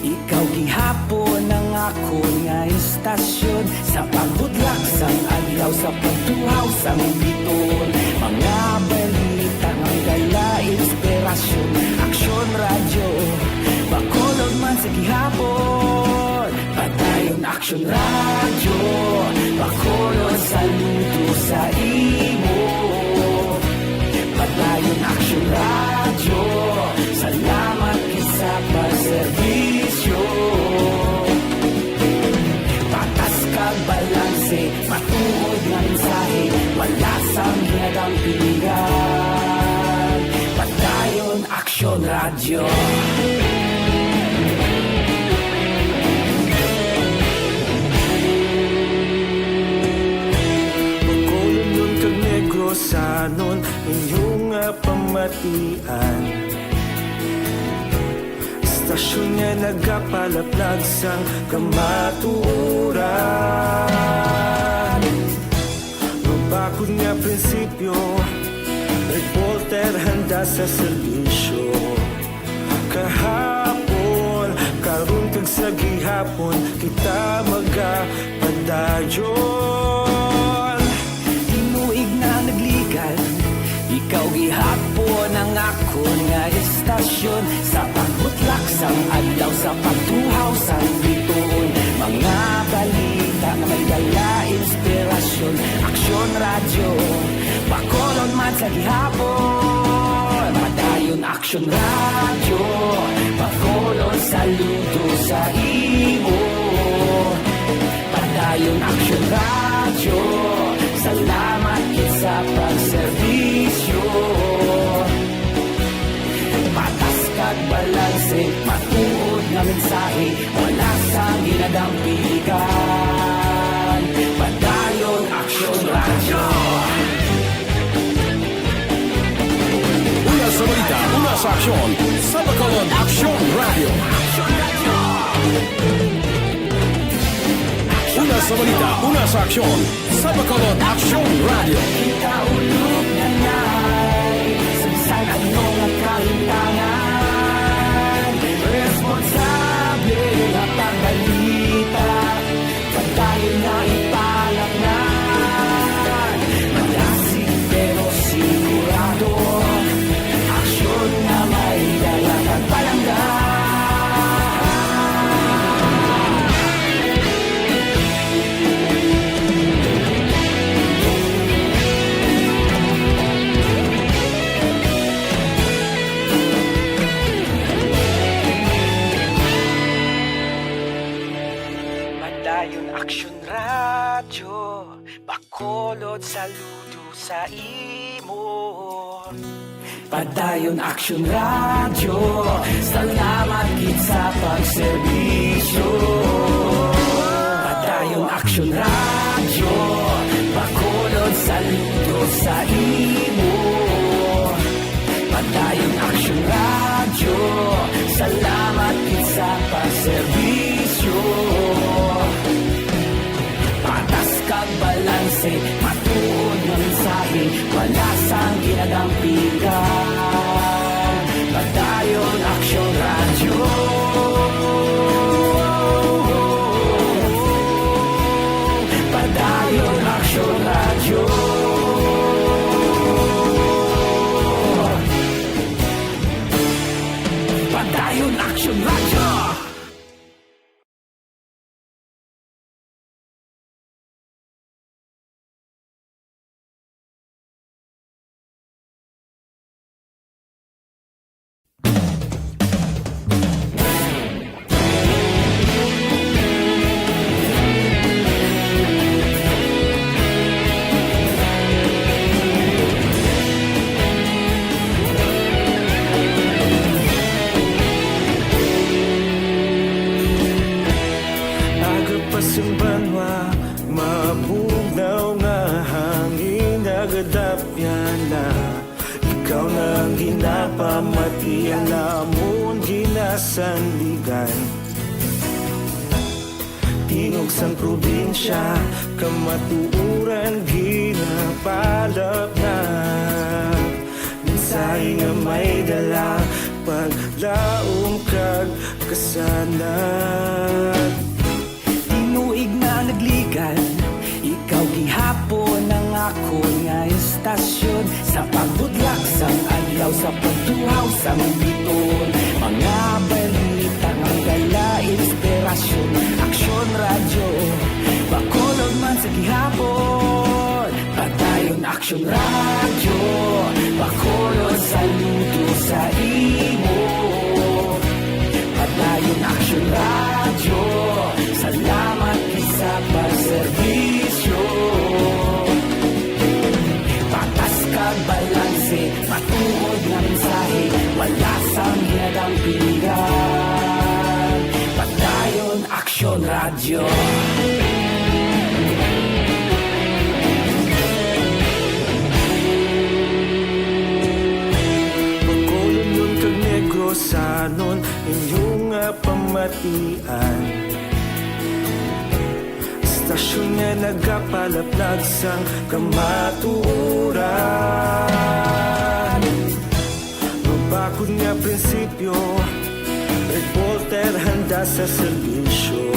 ikaw gihapon ang akon nga estasyon. Sa pagbudlak sang adlaw, sa pagtuhaw sang bituon, mga balita nga dala inspirasyon. Aksyon Radyo, Bacolod man sa gihapon. Padayon Aksyon Radyo, Bacolod, saludo sa imo. Padayon Aksyon Radyo, salamat gid sa pagserbisyo. Patas kag balanse, matuod nga mensahe, wala sang ginadampigan. Padayon Aksyon Radyo. Bacolodnon kag Negrosanon, inyo nga pamatian. Estasyon nga nagapalaplag sang kamatuoran. Mabakod nga prinsipyo, Handa sa serbisyo kahapon, karon kag sa gihapon, kita magapadayon. Tinuig na naglikan, ikaw gihapon ang akon nga estasyon. Sa pagbutlak sang adlaw, sa pagtuhaw sang bituon, mga balita nga may dala inspirasyon. Aksyon Radyo, Bacolod man sa gihapon. Padayon Aksyon Radyo, Bacolod, saludo sa imo. Padayon Aksyon Radyo, salamat gid sa pagserbisyo. Patas kag balanse, matuod nga mensahe, wala sang ginadampigan. Padayon Aksyon Radyo. Una sa balita, una sa aksyon, sa Bacolod Aksyon Radyo. Una sa balita, una sa aksyon, sa Bacolod Aksyon Radyo. Kita ulog na nay, sa bisan ano nga kahintangan, responsable nga pagbalita, padayon na ipalaknan. Malasig pero sigurado, aksyon nga may dala kag palangga. Padayon Aksyon Radyo, Bacolod, saludo sa imo. Padayon Aksyon Radyo, salamat gid sa pagserbisyo. Padayon Aksyon Radyo, Bacolod, saludo sa imo. Padayon Aksyon Radyo, salamat gid sa pagserbisyo. Patas kag balanse, matuod nga mensahe, wala sang ginadampigan. Padayon Aksyon Radyo. Padayon Aksyon Radyo. Padayon Aksyon Radyo. Aga pa sing banwa, mabugnaw nga hangin nagadapyan na. Ikaw na ang ginapamati, ang amon ginasandigan. Tingog sang probinsya, kamatuoran ginapalapngan. Mensahe nga may dala, paglaom kag kasanag. Tinuig na naglikan, ikaw gihapon ang akon nga estasyon. Sa pagbutlak sang adlaw, sa pagtuhaw sang bituon, mga balita nga dala inspirasyon. Aksyon Radyo, Bacolod man sa gihapon. Padayon Aksyon Radyo, Bacolod, saludo sa imo. Padayon Aksyon Radyo, salamat gid sa pagserbisyo. Patas kag balanse, matuod nga mensahe, wala sang ginadampigan. Padayon Aksyon Radyo. Bacolodnon kag Negrosanon, inyo nga pamatian. Estasyon nga nagapalaplag sang kamatuoran. Bakod nga prinsipyo, reporter handa sa serbisyo.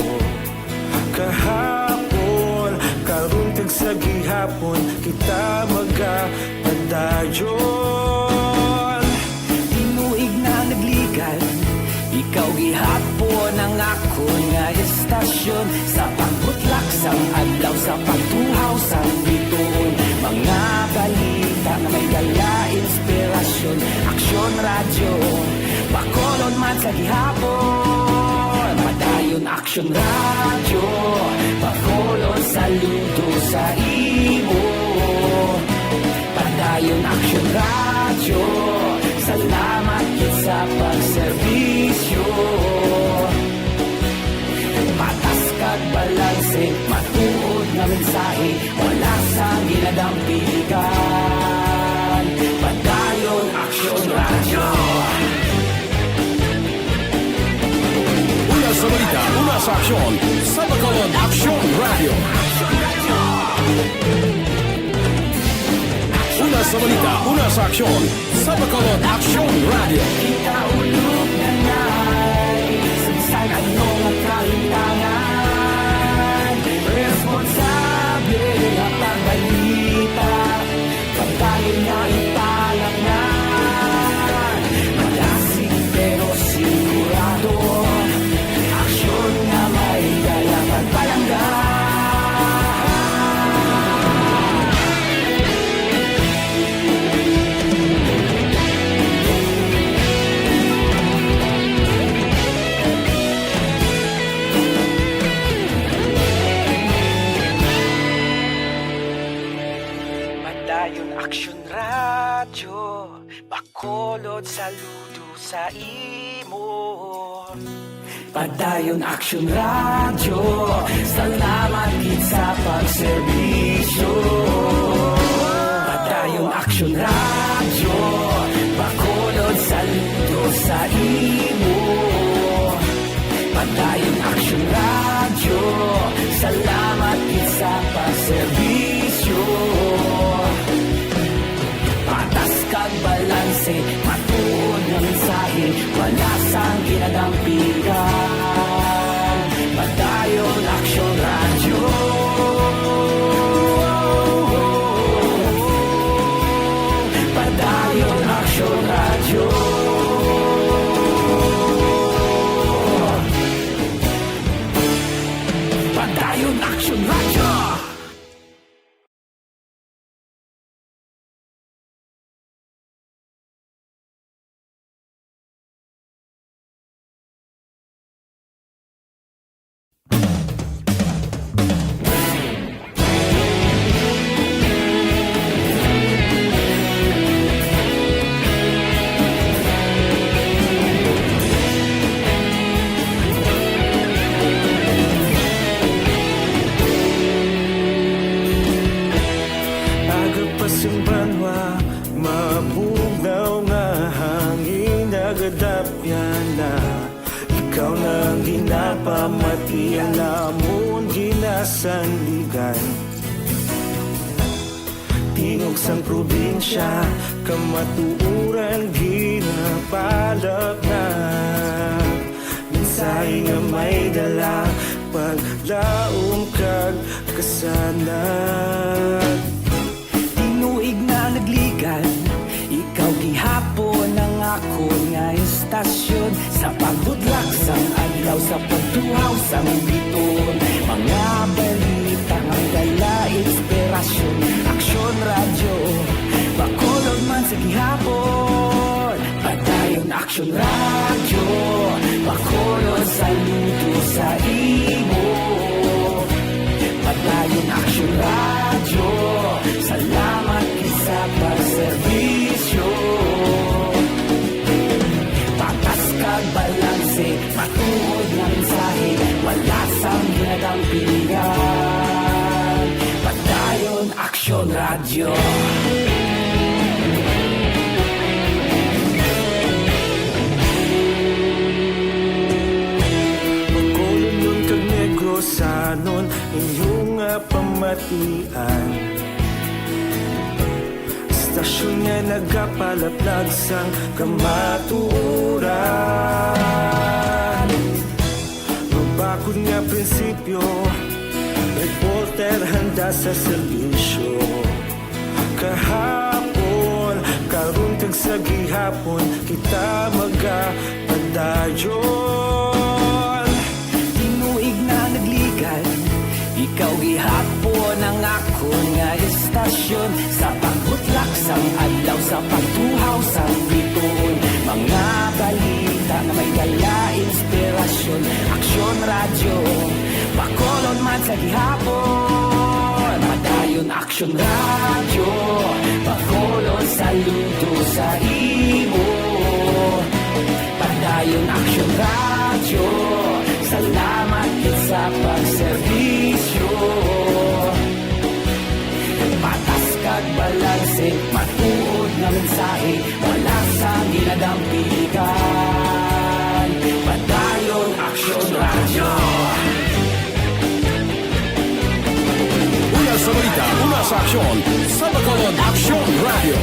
Kahapon, karon kag sa gihapon, kita magapadayon. Tinuig na nagligan, ikaw gihapon ang akon nga estasyon. Sa pagbutlak sang adlaw, sa pagtuhaw sang bituon, mga balita nga may dala inspirasyon. Aksyon Radyo, Bacolod man sa gihapon. Padayon Aksyon Radyo, Bacolod saludo sa imo. Padayon Aksyon Radyo, salamat gid sa pagserbisyo. Patas kag balanse, matuod nga mensahe, wala sang ginadampigan. Padayon Aksyon Radyo. Una sa balita, una sa aksyon, sa Bacolod Aksyon Radyo. Una sa balita, una sa aksyon, sa Bacolod Aksyon Radyo. Kita ulog na na'y sagsag ano nga kahitangan. Responsable nga pagbalita, pagdali nga ipalangnan. Malasig pero sigurado, aksyon nga may dala pagpalangga. Padayon Aksyon Radyo, Bacolod saludo sa imo. Padayon Aksyon Radyo, salamat gid sa pagserbisyo. Padayon Aksyon Radyo, Bacolod saludo sa imo. Padayon Aksyon Radyo, salamat gid sa pagserbisyo. Patas kag balanse, matuod nga mensahe, wala sang ginadampigan. Padayon Aksyon Radyo. Padayon Aksyon Radyo. Padayon Aksyon Radyo. Aga pa sing banwa, mabugnaw nga hangin nagadapyan na. Ikaw na ang ginapamatian namon ginasandigan. Tingog sang probinsya, kamatuoran ginapalapnag. Mensahe nga may dala, paglaom kag kasanag. Tinuig na nagligan, ikaw gihapon ang akon nga estasyon. Sa pagbutlak sang adlaw, sa pagtuhaw sang bituon, mga balita nga dala inspirasyon. Aksyon Radyo, Bacolod man sa gihapon. Padayon Aksyon Radyo, Bacolod saludo sa imo. Padayon Aksyon Radyo, salamat gid sa pagserbisyo. Patas kag balanse, matuod nga mensahe, wala sang ginadampigan. Padayon Aksyon Radyo. Bacolodnon kag Negrosanon, inyo nga pamatian. Basta Aksyon nga nagapalaplag sang kamatuoran. Mabakod nga prinsipyo, reporter handa sa serbisyo. Kahapon, karon kag sa gihapon, kita magapadayon. Tinuig na nagligad, ikaw gihapon ang akon nga istasyon. Sa pagbutlak sang adlaw, sa pagtuhaw sang bituon, mga balita nga may dala inspirasyon. Aksyon Radyo, Bacolod man sa gihapon. Padayon Aksyon Radyo, Bacolod, saludo sa imo. Padayon Aksyon Radyo, salamat gid sa pagserbisyo. Patas kag balanse, matuod nga mensahe, wala sang ginadampigan. Padayon Aksyon Radyo. Una sa balita, una sa aksyon, sa Bacolod Aksyon Radyo.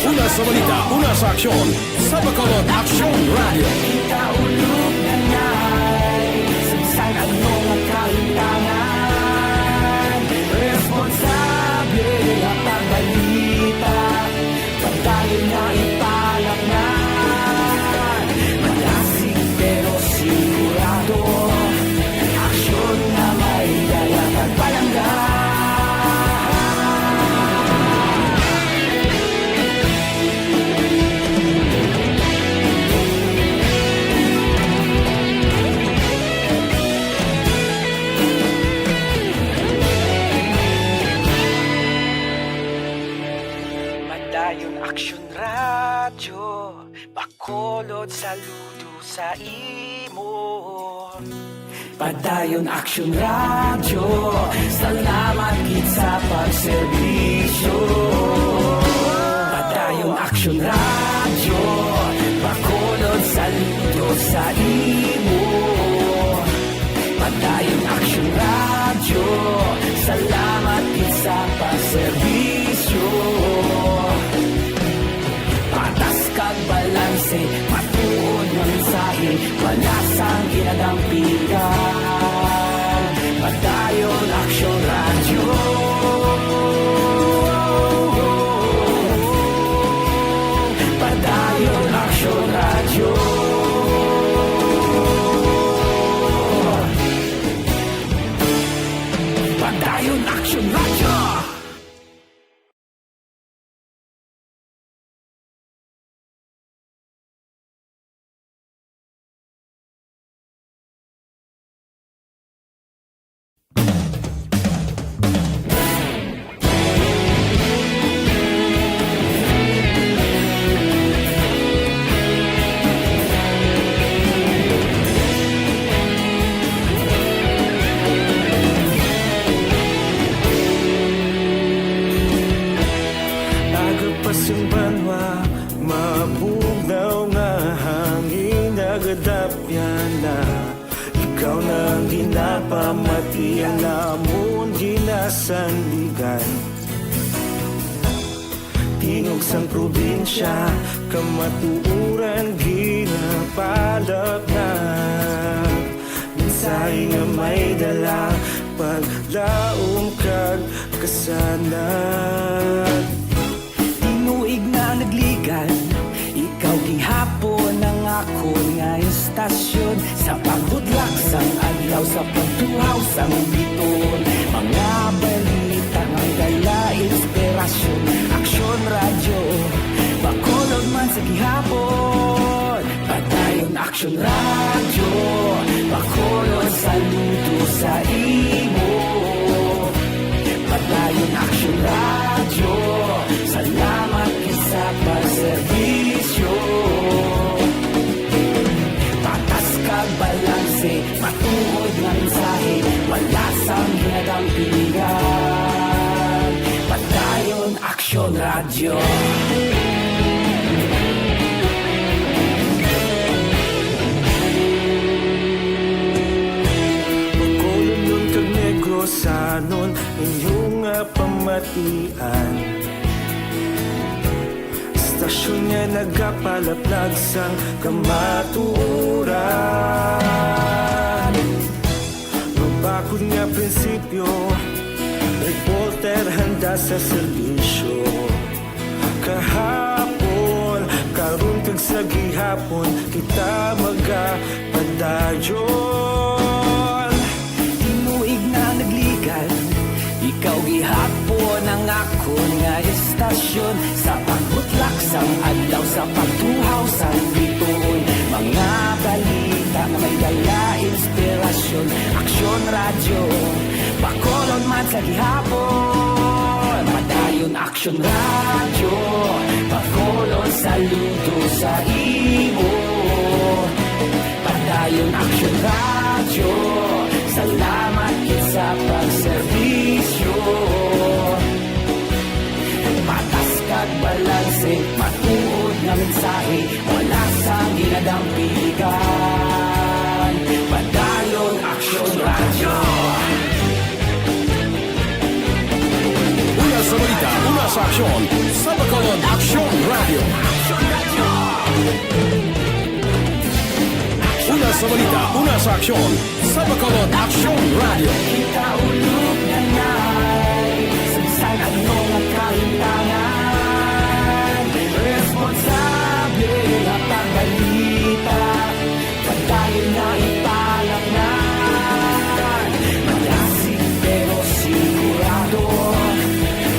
Una sa balita, una sa aksyon, sa Bacolod Aksyon Radyo. Kita ulog na nay, sa bisan ano nga kahintangan, responsable nga pagbalita. Padayon nga ipalatnan, malasig pero sigurado. Aksyon nga may dala kag palangga. Padayon Aksyon Radyo, Bacolod, saludo sa imo. Padayon Aksyon Radyo, salamat gid sa pagserbisyo. Padayon Aksyon Radyo, Bacolod, saludo sa imo. Padayon Aksyon Radyo, salamat gid sa pagserbisyo. Patas kag balanse, matuod nga mensahe, wala sang ginadampigan. Padayon Aksyon Radyo. Padayon Aksyon Radyo. Padayon Aksyon Radyo. Aga pa sing banwa, mabugnaw nga hangin nagadapyan na. Ikaw na ang ginapamati, ang namon ginasandigan. Tingog sang probinsya, kamatuoran ginapalapnag. Mensahe nga may dala, paglaom kag kasanag. Tinuig na nagligad, ikaw gihapon ang akon nga istasyon. Sa pagbutlak sang adlaw, sa pagtuhaw sang bituon, mga balita nga dala inspirasyon. Aksyon Radyo, Bacolod man sa gihapon. Padayon Aksyon Radyo, Bacolod, saludo sa imo. Padayon Aksyon Radyo, salamat gid sa pagserbisyo. Patas kag balanse, matuod nga mensahe, wala sang ginadampigan. Padayon Aksyon Radyo. Bacolod kag Negros, Sanon inyong nga pamatian. Stasyon nga nagapalaplag sang kamatuoran. Mabakod nga prinsipyo, reporter handa sa serbisyo. Kahapon, karon kag sa gihapon, kita magapadayon. Tinuig na nagligan, ikaw gihapon ang akon nga estasyon. Sa pagbutlak sang adlaw, sa pagtuhaw sang bituon, mga balita nga may dala inspirasyon. Aksyon Radyo, Bacolod man sa gihapon. Padayon Aksyon Radyo, Bacolod saludo sa imo. Padayon Aksyon Radyo, salamat gid sa pagserbisyo. Patas kag balanse, matuod nga mensahe, wala sang ginadampigan. Padayon Aksyon Radyo. Una sa balita, una sa aksyon, sa Bacolod Aksyon Radyo. Una sa balita, una sa aksyon, sa Bacolod Aksyon Radyo. Kita ulog na nai, sa bisan ano nga kahintangan, responsable nga pagbalita. Padayon nga ipalaknan, malasig pero sigurado.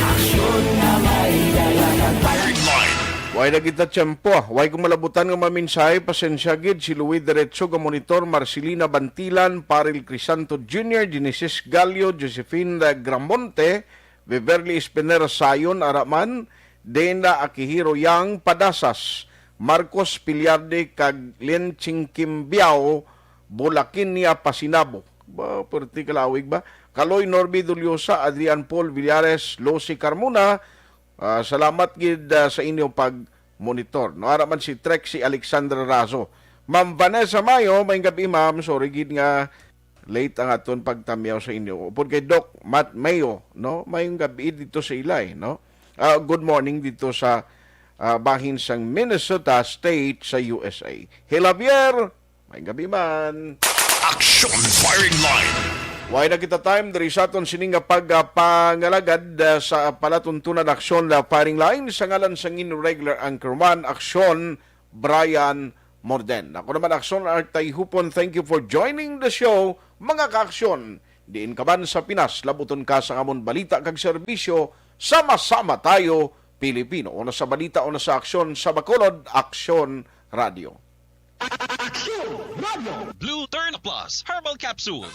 Aksyon nga may dala kag Way na kita tiyempo. Way ko malabutan nga mga mensahe. Pasensya gid. Si Louis Derecho, nga monitor, Marcelina Bantilan, Paril Crisanto Junior, Genesis Gallo, Josephine Gramonte, Beverly Espinera Sayon, Araman, Dena Akihiro Yang, Padasas, Marcos Pillarde, kag Lin Chingkimbiao, Bulakinia, Pasinabo. Ba, perti kalawig ba? Kaloy Norby Duliosa, Adrian Paul Villares, Lucy Carmona, ah, salamat gid, ah, sa inyo pag-monitor. No, ara man si Trek, si Alexandra Razo. Ma'am Vanessa Mayo, may gabi, ma'am. Sorry gid nga late ang aton pagtamyaw sa inyo. Upod kay Doc Matt Mayo, no? Mayong gabi dito sa Ilay, no? Ah, good morning dito sa, ah, bahin sang Minnesota State sa U S A. Hey, Javier, may gabi man. Action Firing Line. Way na kita time diri sa aton sini nga pagpangalagad, ah, sa palatuntunan Aksyon, ah, Firing Line. Sa ngalan sang inyo regular anchorman, Aksyon, Brian Morden. Ako naman, Aksyon Artay Hupon. Thank you for joining the show, mga ka-aksyon. Diin ka man sa Pinas, labuton ka sa amon balita kag serbisyo. Sama-sama tayo, Pilipino. Una sa balita, una sa aksyon, sa Bacolod, Aksyon Radio. Aksyon Radio. Blue Turn Plus Herbal Capsule.